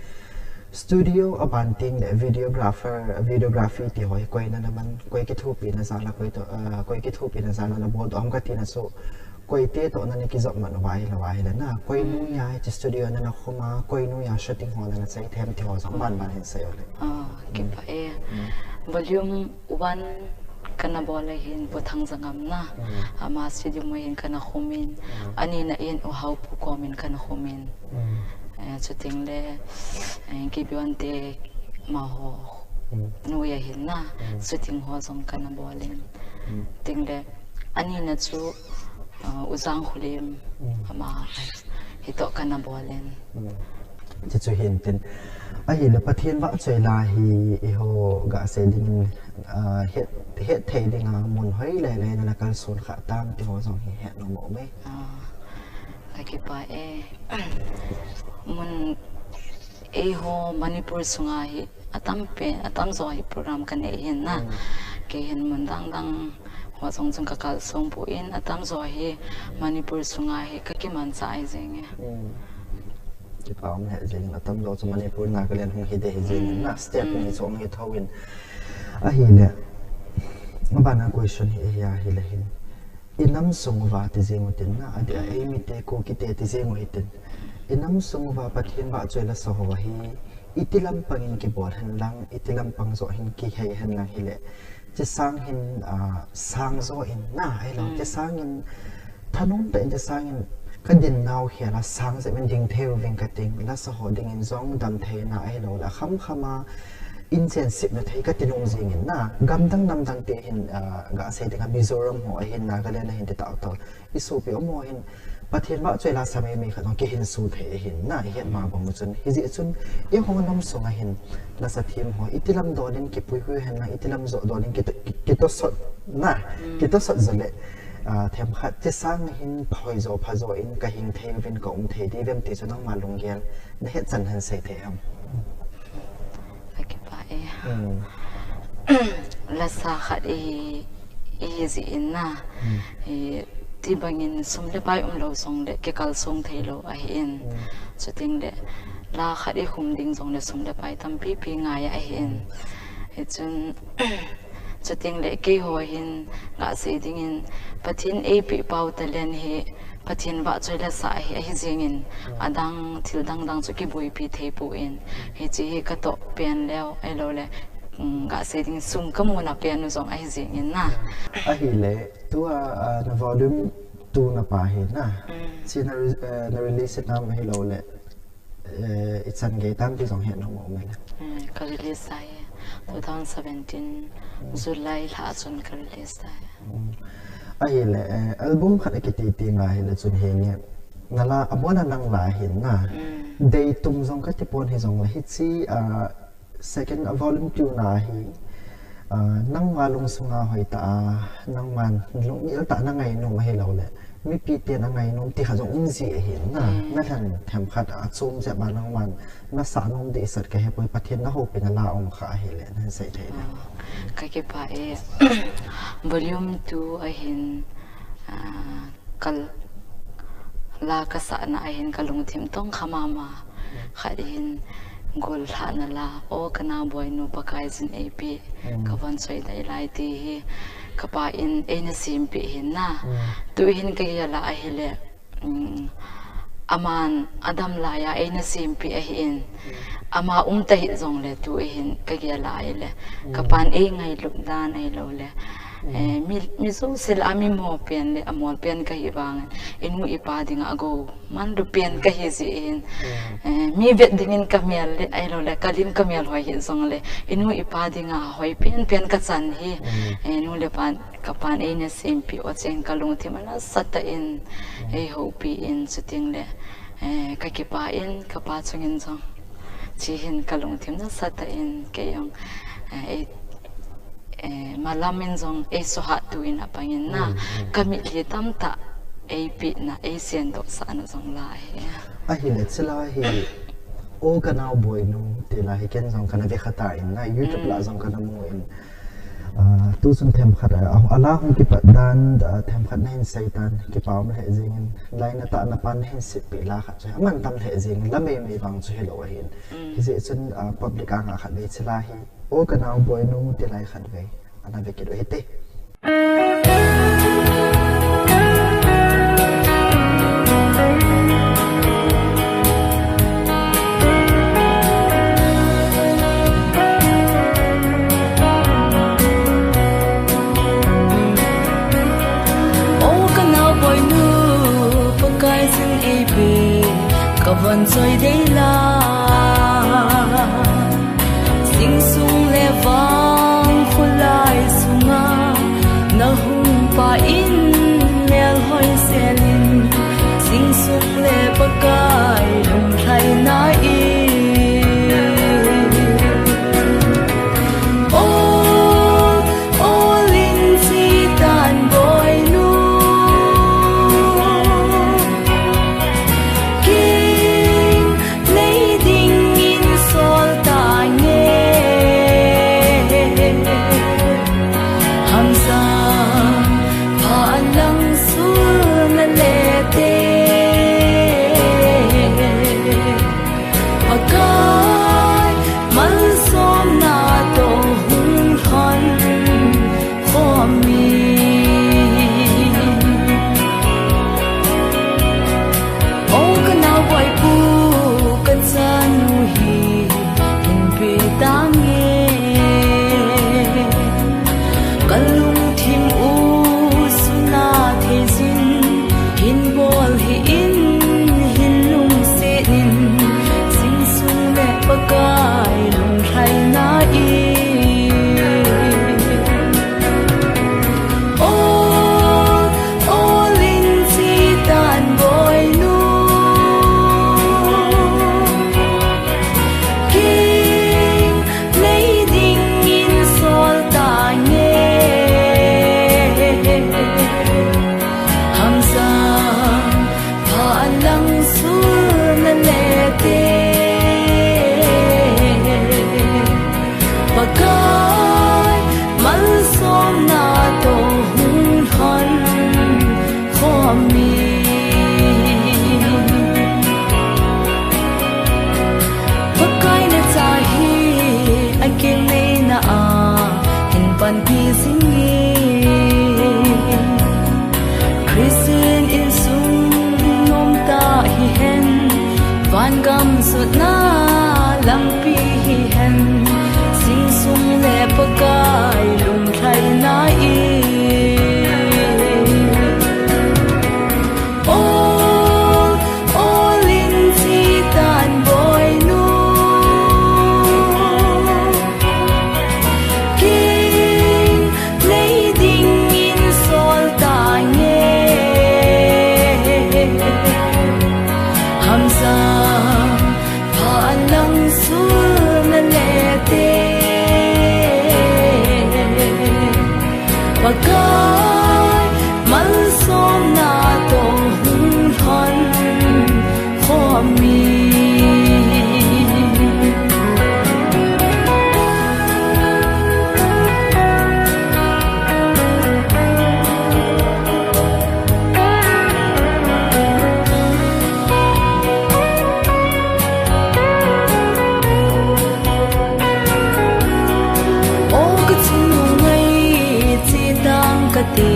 Studio aban teng le videographer, videography ti ho hi koi na na man, koi kithopi na jal a, koi to, ah, koi kithopi na jal a na bol to ham kati na chu. Koi te to na na kijop man uva hilou a hile na. Koi noiya hiche studio na na khum a, koi noiya shooting ho na na chai them ti ho jong aban ban hin sei o le. Ah, kipah e. Mm. Volume one kana bol a hin Pu Thangjangam na. Mm. Ama studio mo hin kana khum in. Mm. Ani na in U Haopu kom in kana khum in. Mm. Eh, shooting le, eh, Kibion te ma ho. Mm. Noiya hin na. Mm. Shooting ho jong kana bol in. Mm. Ting le, ani na chu, uh, U Jangkholim, mm, ama, hitoh kana bol in. Mm. Tichu hin tin. Ahile Pathen vahchoi la hi eiho gasei ding in, uh, het, het thei ding a mun hoi le le na kalson kha tam ti ho jong hi het nom mo me. Ah, kakipah e. Mun eiho Manipur sunga hi atam pen, atam jo hi program kanei hin na. Mm. Kei hin mun dang dang ho jong jong kakalson poi, atam jo hi Manipur sunga hi kakimanchah ahi jeng e. Mm. Kipah um ahi jeng, atam jo chu Manipur, Nagaland hung hi ding ahi jeng na, state ni chu hung hi thou in. Ahile, abana question hi ahi a hile hin. I nam sung uva ti jeng u tin na, adeh a, mm, eimi te, Kuki te ti jeng u hitin. I nam sung uva Pathen vahchoi la sa ho hi, iti lampang in kibol hen lang, iti lampang joh hin kihei hen lang hile. Hiche sang hin, ah, sang jo in na, ahilou, mm, hiche sang in, thanom tah in hiche sang in, kadin nau khel a sang jep in ding thei uving kating, la sa ho ding in jong damtheina ahilou le, kham kham a, in chen sep na thei kati nom jing in na, gam dang nam dang te hin, ah, gasei ding a Mizoram ho ahin, Nagaland ahin ti tau tau. I sopi um ho hin, Pathen vahchoi la sa mei mei khat jong kihinso thei ahin na, i het ma bang u chun. Hijeh chun, eiho nam sunga hin, la sa them ho, iti lam dol in kipuihui hen lang, iti lam joh dol in kito-, ki-, kitosot na, mm, kitosot jo le, ah, themkhat, hiche sang hin, pha hoi jo, pha jo in, kahing thei uvin, kaum thei diu vem ti chu nangma lunggel, nahet chan hen sei thei ham. Kakipah e. Mm. La sa khat i, ihi jeh in na. Mm. I, ti bang in sum le pai umlou jong le kikalsong thei lou ahin. Mm. Chuteng le la khat i khum ding jong le sum le pai tampi pi ngai ahin. Mm. Hichun, chuteng le keiho hin gasei ding in Pathen eipeh pau talent hi Pathen vahchoi la sa hi ahi jeng in, mm, adang thil dang dang chu kiboipi thei poi. Hiche hi katoh pen leu, ahilou le, mm, gasei ding sum kamu na pen u jong ahi jeng in na. Ahile, tua, ah, na volume two na pa hi na. Mm. Hiche na re-, eh, na release nam ahilou le, eh, ichan gei tampi jong het nom mo me le. Mm, ka release a hi two thousand seventeen, mm, July lha chun ka release a hi. Mm. Ahile, eh, album khat akiti ti nga hile chun hi nge. Na la, abon a nang la hin na. Mm. Deitum jong kati pon hijong le hiche, ah, second, ah, volume two na hi, ah, nangma lungsunga hoitah a, nangman lunggel tah a na ngainom ahilou le. Mipi ten angainom ti khat jong um ji ahin na, mm, na lhen themkhat a chom jep a nangman na sah nom dehset kahe poi, Pathen na houpi na la um kha ahile, na sei thei le. Ah, kakipah e. Volume two ahin, ah, kal-, la kasah na ahin kalungthim tong kha mama. Khat hin gollhahna la, O Kana Boinu Pakai jin eipeh, mm, ka von soi dai lai ti hi, ka pa in eina sempeh hin na. Mm. Tu hin ka gel a ahile, mm, aman adam lai a eina sempeh ahin. Mm. Ama um ta hih jong le tu hin ka gel a ahile, ka, mm, pan eingailut dan ahilou le. Mm. Eh, mi, mi jouse la a mi mo pen le, amol pen ka hi vang. I nu i pa dinga ago man lu pen ka hi jin, mm, eh, mi vet dingin ka mel le, ahilou le, ka lim ka mel hoi hi jong le, i nu i pa dinga hoi pen pen ka chan hi, mm, eh, nu le pan, ka pan eina sempeh o cheng ka lungthim ana sa tah in, mm, ei houpi in, chuteng le, eh, ka kipah in, ka pa chungin jong, chi hin ka lungthim na sa tah in, kei jong, eh, ei, eh, malam in jong ei suhat tu in apang in na, mm, mm, ka mitlhi tamtah ei pehna, ei sendoh sahna jong la hi. Ahile, chila hi, O ka nao boinu, ti la hi ken jong kana ve kha tan, na YouTube la jong kana mu in. Ah, tu chun themkhat, ah, a la hung kipat dan, ah, themkhat nahin sei tan, kipa um lheh jeng in, lai na tah na pan nahin sipeh la khat chu, aman tam lheh jeng in, la meimei vang chu hilou ahin. Hijeh chun, ah, public anga khat vei che la hi, O ka nao boinu, ti la hi khat vei ana ve kit u hite. O ka nao boinu, Pakai jin eipe, ka von choi dei la. Jingsung le vang khulai sunga, na hung pa in melhoi sel in, jingsung le Pakai lunglhaina in. O, o lin chi tan boinu, king nei dingin sol tange. Hamsa pha lang sul na le te. Pakai malsomna toh hung lhon khom in. O ka nao boipu, ka chanu hi hin pe tange. Ka lungthim u suna thei jin, hin bol hih in, hin lungset in, jingsung le Pakai lunglhaina in. O, o lin chi tan boinu, king nei dingin sol tange. Hamsa pha lang sul na le te. Pakai malsomna toh hung lhon khom in. Pakai na cha hi a keng neina a hin panpi jing in. Christian insung nom ta hihen, van gam sutna lampi hihen, jingsung le Pakai lunglhaina in. O, o lin chi tan boinu, king nei dingin sol tange. Hamsa pha lang sul na le te. Pakai malsomna toh hung lhon khom in. O ka chanu ngai, che tang kate,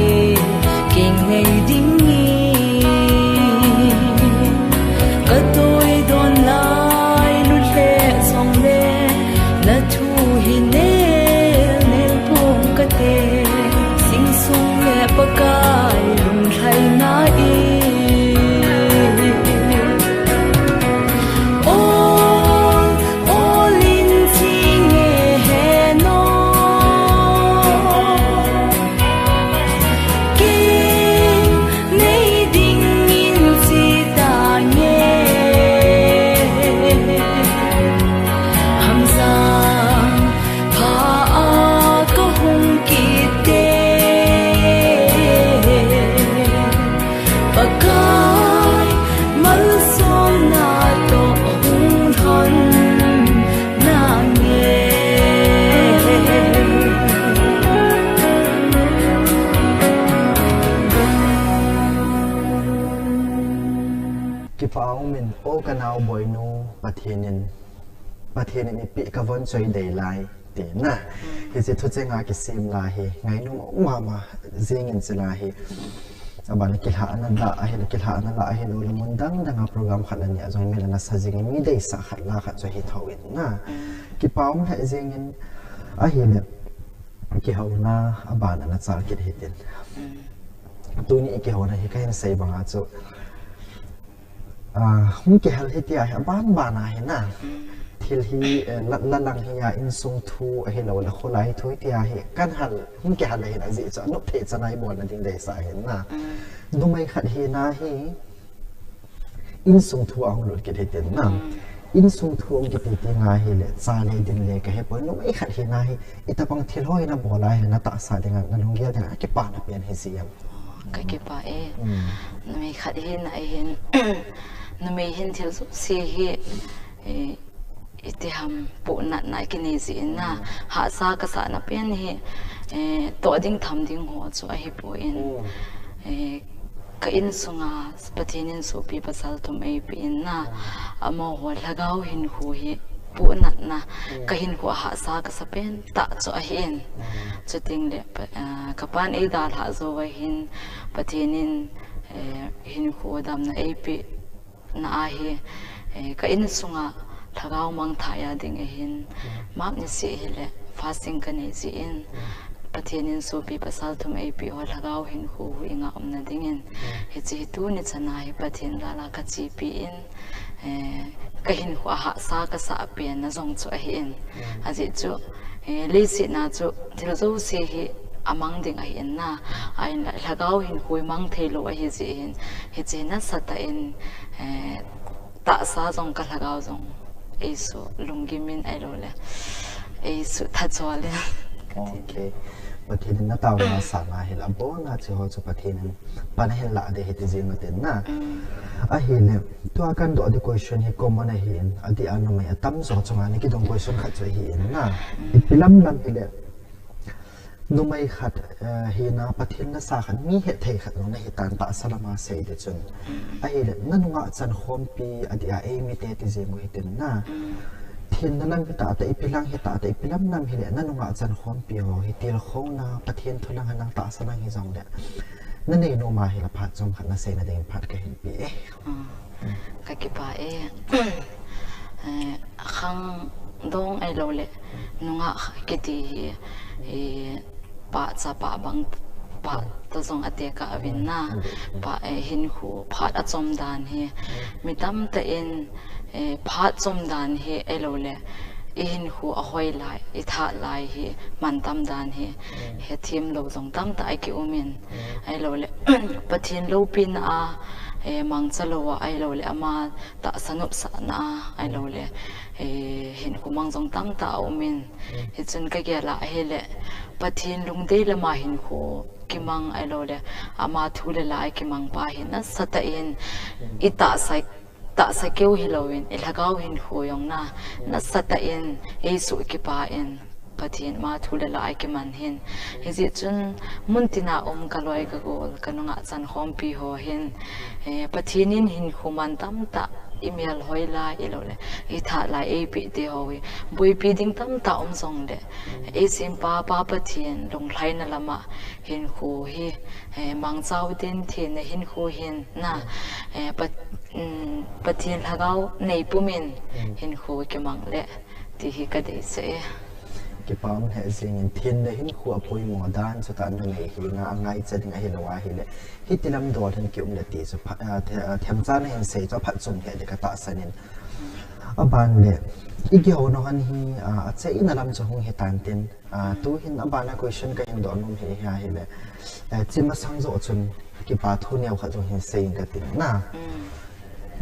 kei ngai ding Kipa umin, o ka nao boinu, Pathen in, Pathen in ipi ka von choi dei lai, ti na. Hiche thucheng a kisem la hi, ngainom mama jing in, hiche la hi. Abana kilhahna la, ahile kilhahna la, ahilou le mun dang dang a program khat le ni a jong min ana sa jing, mi deisah khat la khat chu hi thou in na. Kipa um lheh jing in, ahile kihouna abana na chal kit hitin. Tuni i kihouna hi ka hin sei banga chu, ah, hung kihal hi tia hi, aban ban a hi na. Thil hi, eh, la, la lang hi a, insung thu ahilou le kholai thu hi tia hi, kan hal, hung kihal le hin ajeh chu, anop thei chan a i bolna ding deisah hi na. Numei khat hi na hi, insung thu a hung lut kit hitin na. Insung thu hung kiti ti nga hi le, cha le din le ka he poi, numei khat hi na hi, itobang thil ho hi na bol a hi le, na tahsa ding a, na lunggel ding a, kipa na pen hi si em. Ka kipa e. Numei khat hi na ahin, numei hin thil jouse hi, eh, iti ham, puhnatna kinei jin na, hahsa ka sahna pen hi, eh, toh ding tham ding ho chu ahi poi. Eh, ka insunga Pathen in sopi pasal thum eipe in na, amaho lhagao hinkho hi puhnatna, ka hinkho a hahsa ka sa pen tah chu ahin. Chuteng le, pa-, ah, ka pan eidalhah jou a hin, Pathen in, eh, hinkho damna eipe na ahi, eh, ka insunga lhagao mangthah a ding ahin, map ni seh hi le fasting ka nei jin, Pathen in sopi pasal thum eipe ho lhagao hinkho huhhing a umna dingin, hiche hi tuni chan a hi Pathen jal a ka chepi in, eh, ka hinkho a hahsa ka sah pen na jong chu ahin. Ajeh chu, eh, leiset a chu thil jouse hi amang ding ahin na. Ahin la, lhagao hinkho mang thei lou ahi jeh hin, hiche nasatah in, eh, tahsa jong ka lhagao jong eisuh lunggim in ahilou le, eisuh thachol in. Ok. Pathen in na taona sanga hi la, abon a hiche ho chu Pathen in pan ahin lah ding ahi ti jing u tin na. Ahile, tua kan doh ding question hi common ahin, adeh a numei atam jo chunga na kidong question khat chu ahin na. Ipi lam lam hile, numei khat, eh, hi na, Pathen na sa khat, mi hethei khat jong na hi tan, tahsa lam a sei ding chun. Ahile, na nungah chankhompi, adeh a eimi te ti jing u hitin na. Thenna lam hi tah tah, ipi lang hi tah tah, ipi lam lam hile, na nungah chankhompi ho hi tilkhouna, Pathen thu lang hinlang, tahsa lang hi jong le, na neinom a hi la phat chomkhat na seina ding phat ka hin pe e. Ah, ka kipa e. Eh, khangdong ahilou le, nungah kiti hi, eh, pah cha pah bang, pah toh jong atekah uvin na. Pah, eh, hinkho phat achom dan hi, mi tamtah in, eh, phat chom dan hi ahilou le, i hinkho ahoi lai, i thah lai hi, mantam dan hi, hethem lou jong tamtah akium in. Ahilou le, Pathen loupina a, eh, mangcha lou a, ahilou le, ama tahsa nopsahna a, ahilou le, eh, hinkho mang jong tamtah aum in. Hichun ka gel a ahile, Pathen lungdei lam a hinkho kimang ahilou le, ama thu le la a kimang pa hi nasatah in, i tahsa tahsa keu hilou in, i lhagao hinkho jong na, nasatah in, eisuh kipa in, Pathen ama thu le la a kiman hin. Hijeh chun, muntin a um ka loi ka gol, ka nungah chankhompi ho hin, eh, Pathen in hinkho man tamtah, i mel hoi lai, ahilou le, i thah lai eipeh te ho hi, boipi ding tamtah um jong le, eisempa Pa Pathen lunglhaina lam a hinkho hi, eh, mangcha u tin, thenna hinkho hin na, eh, Pat-, um, Pathen lhagao nei pum in hinkho kimang le, ti hi ka deisah e. Kipa um lheh jing in, thenna hinkho apoimo dan chu tah numei hina a ngaicha ding ahilou ahile, hiti lam dol hin kium le ti chu pha-, ah, the-, ah, themcha na hin sei chu aphatchom lheh ding ka tahsan in. Aban le, i kihouna hon hi, ah, acheina lam chu hung hitan tin, ah, tu hin abana question ka hin doh nom hi, hi ahile, eh, hiche masang joh chun kipa thu neo khat jong hin sei inge ka tin na.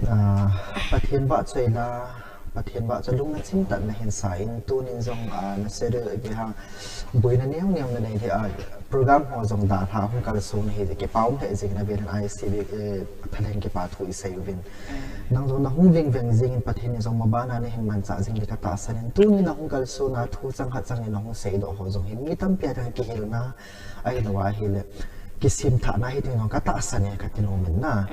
Ah, Pathen vahchoi la, Pathen vahchoi lungna chimtah na hin sa in, tunin jong, ah, na schedule ipi ham, boina neo neo na nei thei a, program ho jong dalha hung kalson na hi, kipa um lheh jing in avel in I S T V, eh, thalheng kipa thu i sei uvin. Nang jong na hung veng veng jing in, Pathen in jong mabana na hin manchah jing ding ka tahsan in, tuni na hung kalson a thu chang khat chang ni na hung seidoh ho jong hi, mi tampi a ding kihilna, ahilou ahile, kisemthahna hi ding jong ka tahsan e ka ti nom in na.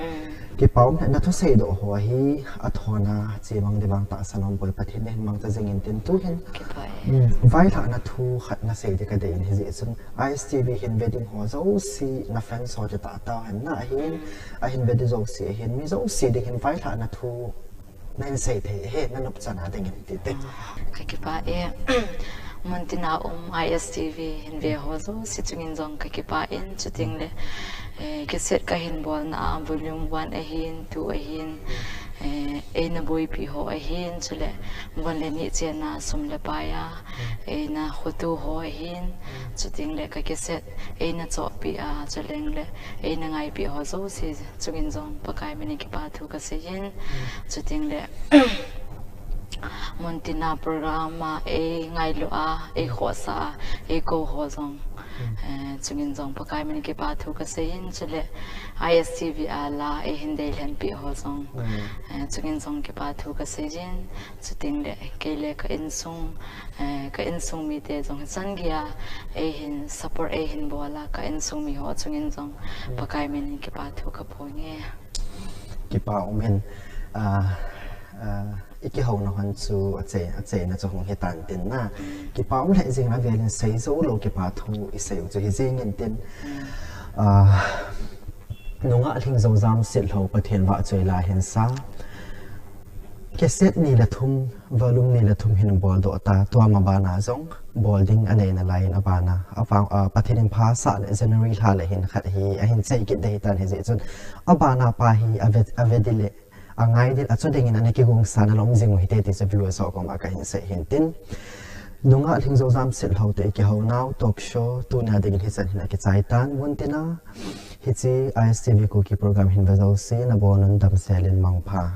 Kipa um le, na thusei doh ho hi athona chemang ding vang tahsan umpoi, Pathen in ahin mangcha jing intin, tuhin, Kipa e. Mm, vailhahna thu khat nasei ding kadei in, hijeh chun I S T V hin ve ding ho jouse, na fans ho te tah tah hen na ahin, ahin ve ding jouse ahin, mi jouse ding hin vailhahna thu nahin sei thei, he, na nopchan a ding hin tite. Ka kipa e. Muntina um I S T V hin ve ho jouse chungin jong ka kipa in, chuteng le, eh, cassette kahin bolna a volume one ahin, two ahin, eh, eina boipi ho ahin, chule von le ni chenna sum le pai a eina khoto ho ahin, chuteng le ka cassette eina chohpi a, chuleng le eina ngaipi ho jouse chungin jong Pakai min in kipa thu kasei in, chuteng le Muntina program a eingailu a, eikhohsah a, eikou ho jong, eh, chungin jong Pakai min in kipa thu kasei in, chule I S T V a la eihin deilhenpi ho jong, eh, chungin jong kipa thu kasei in, chuteng le kei le ka insung, eh, ka insung mite jong hichan geiya eihin support, eihin bol a, ka insung mi ho chungin jong Pakai min in kipa thu kaphong e. Kipa um in, ah, ah, i kihouna hon chu achei, acheina chu hung hitan tin na. Kipa um le, jing na velin sei jou lou kipa thu i sei u chu hi jing intin. Ah, Nungah Lhingjo Jamset Lhou, Pathen vahchoi la hin sa. Cassette ni le thum, volume ni le thum hin bol doh ta, tua ma bana jong bol ding anei nalai in, abana, apa, a, Pathen in phasah le January lha le hin khat hi ahin chai kit ding tan, hijeh chun abana pa hi ave, ave ding le angai ding, achu ding in ana kigongsa nalom jing u hite ti chu viewers ho koma kahin sei hin tin. Nungah Lhingjo Jamset Lhou te i kihounau talk show tunia ding in hichan hin akichai tan. Muntina hiche I S T V Kuki program hin ve jouse nabonun damsel in, mangpha.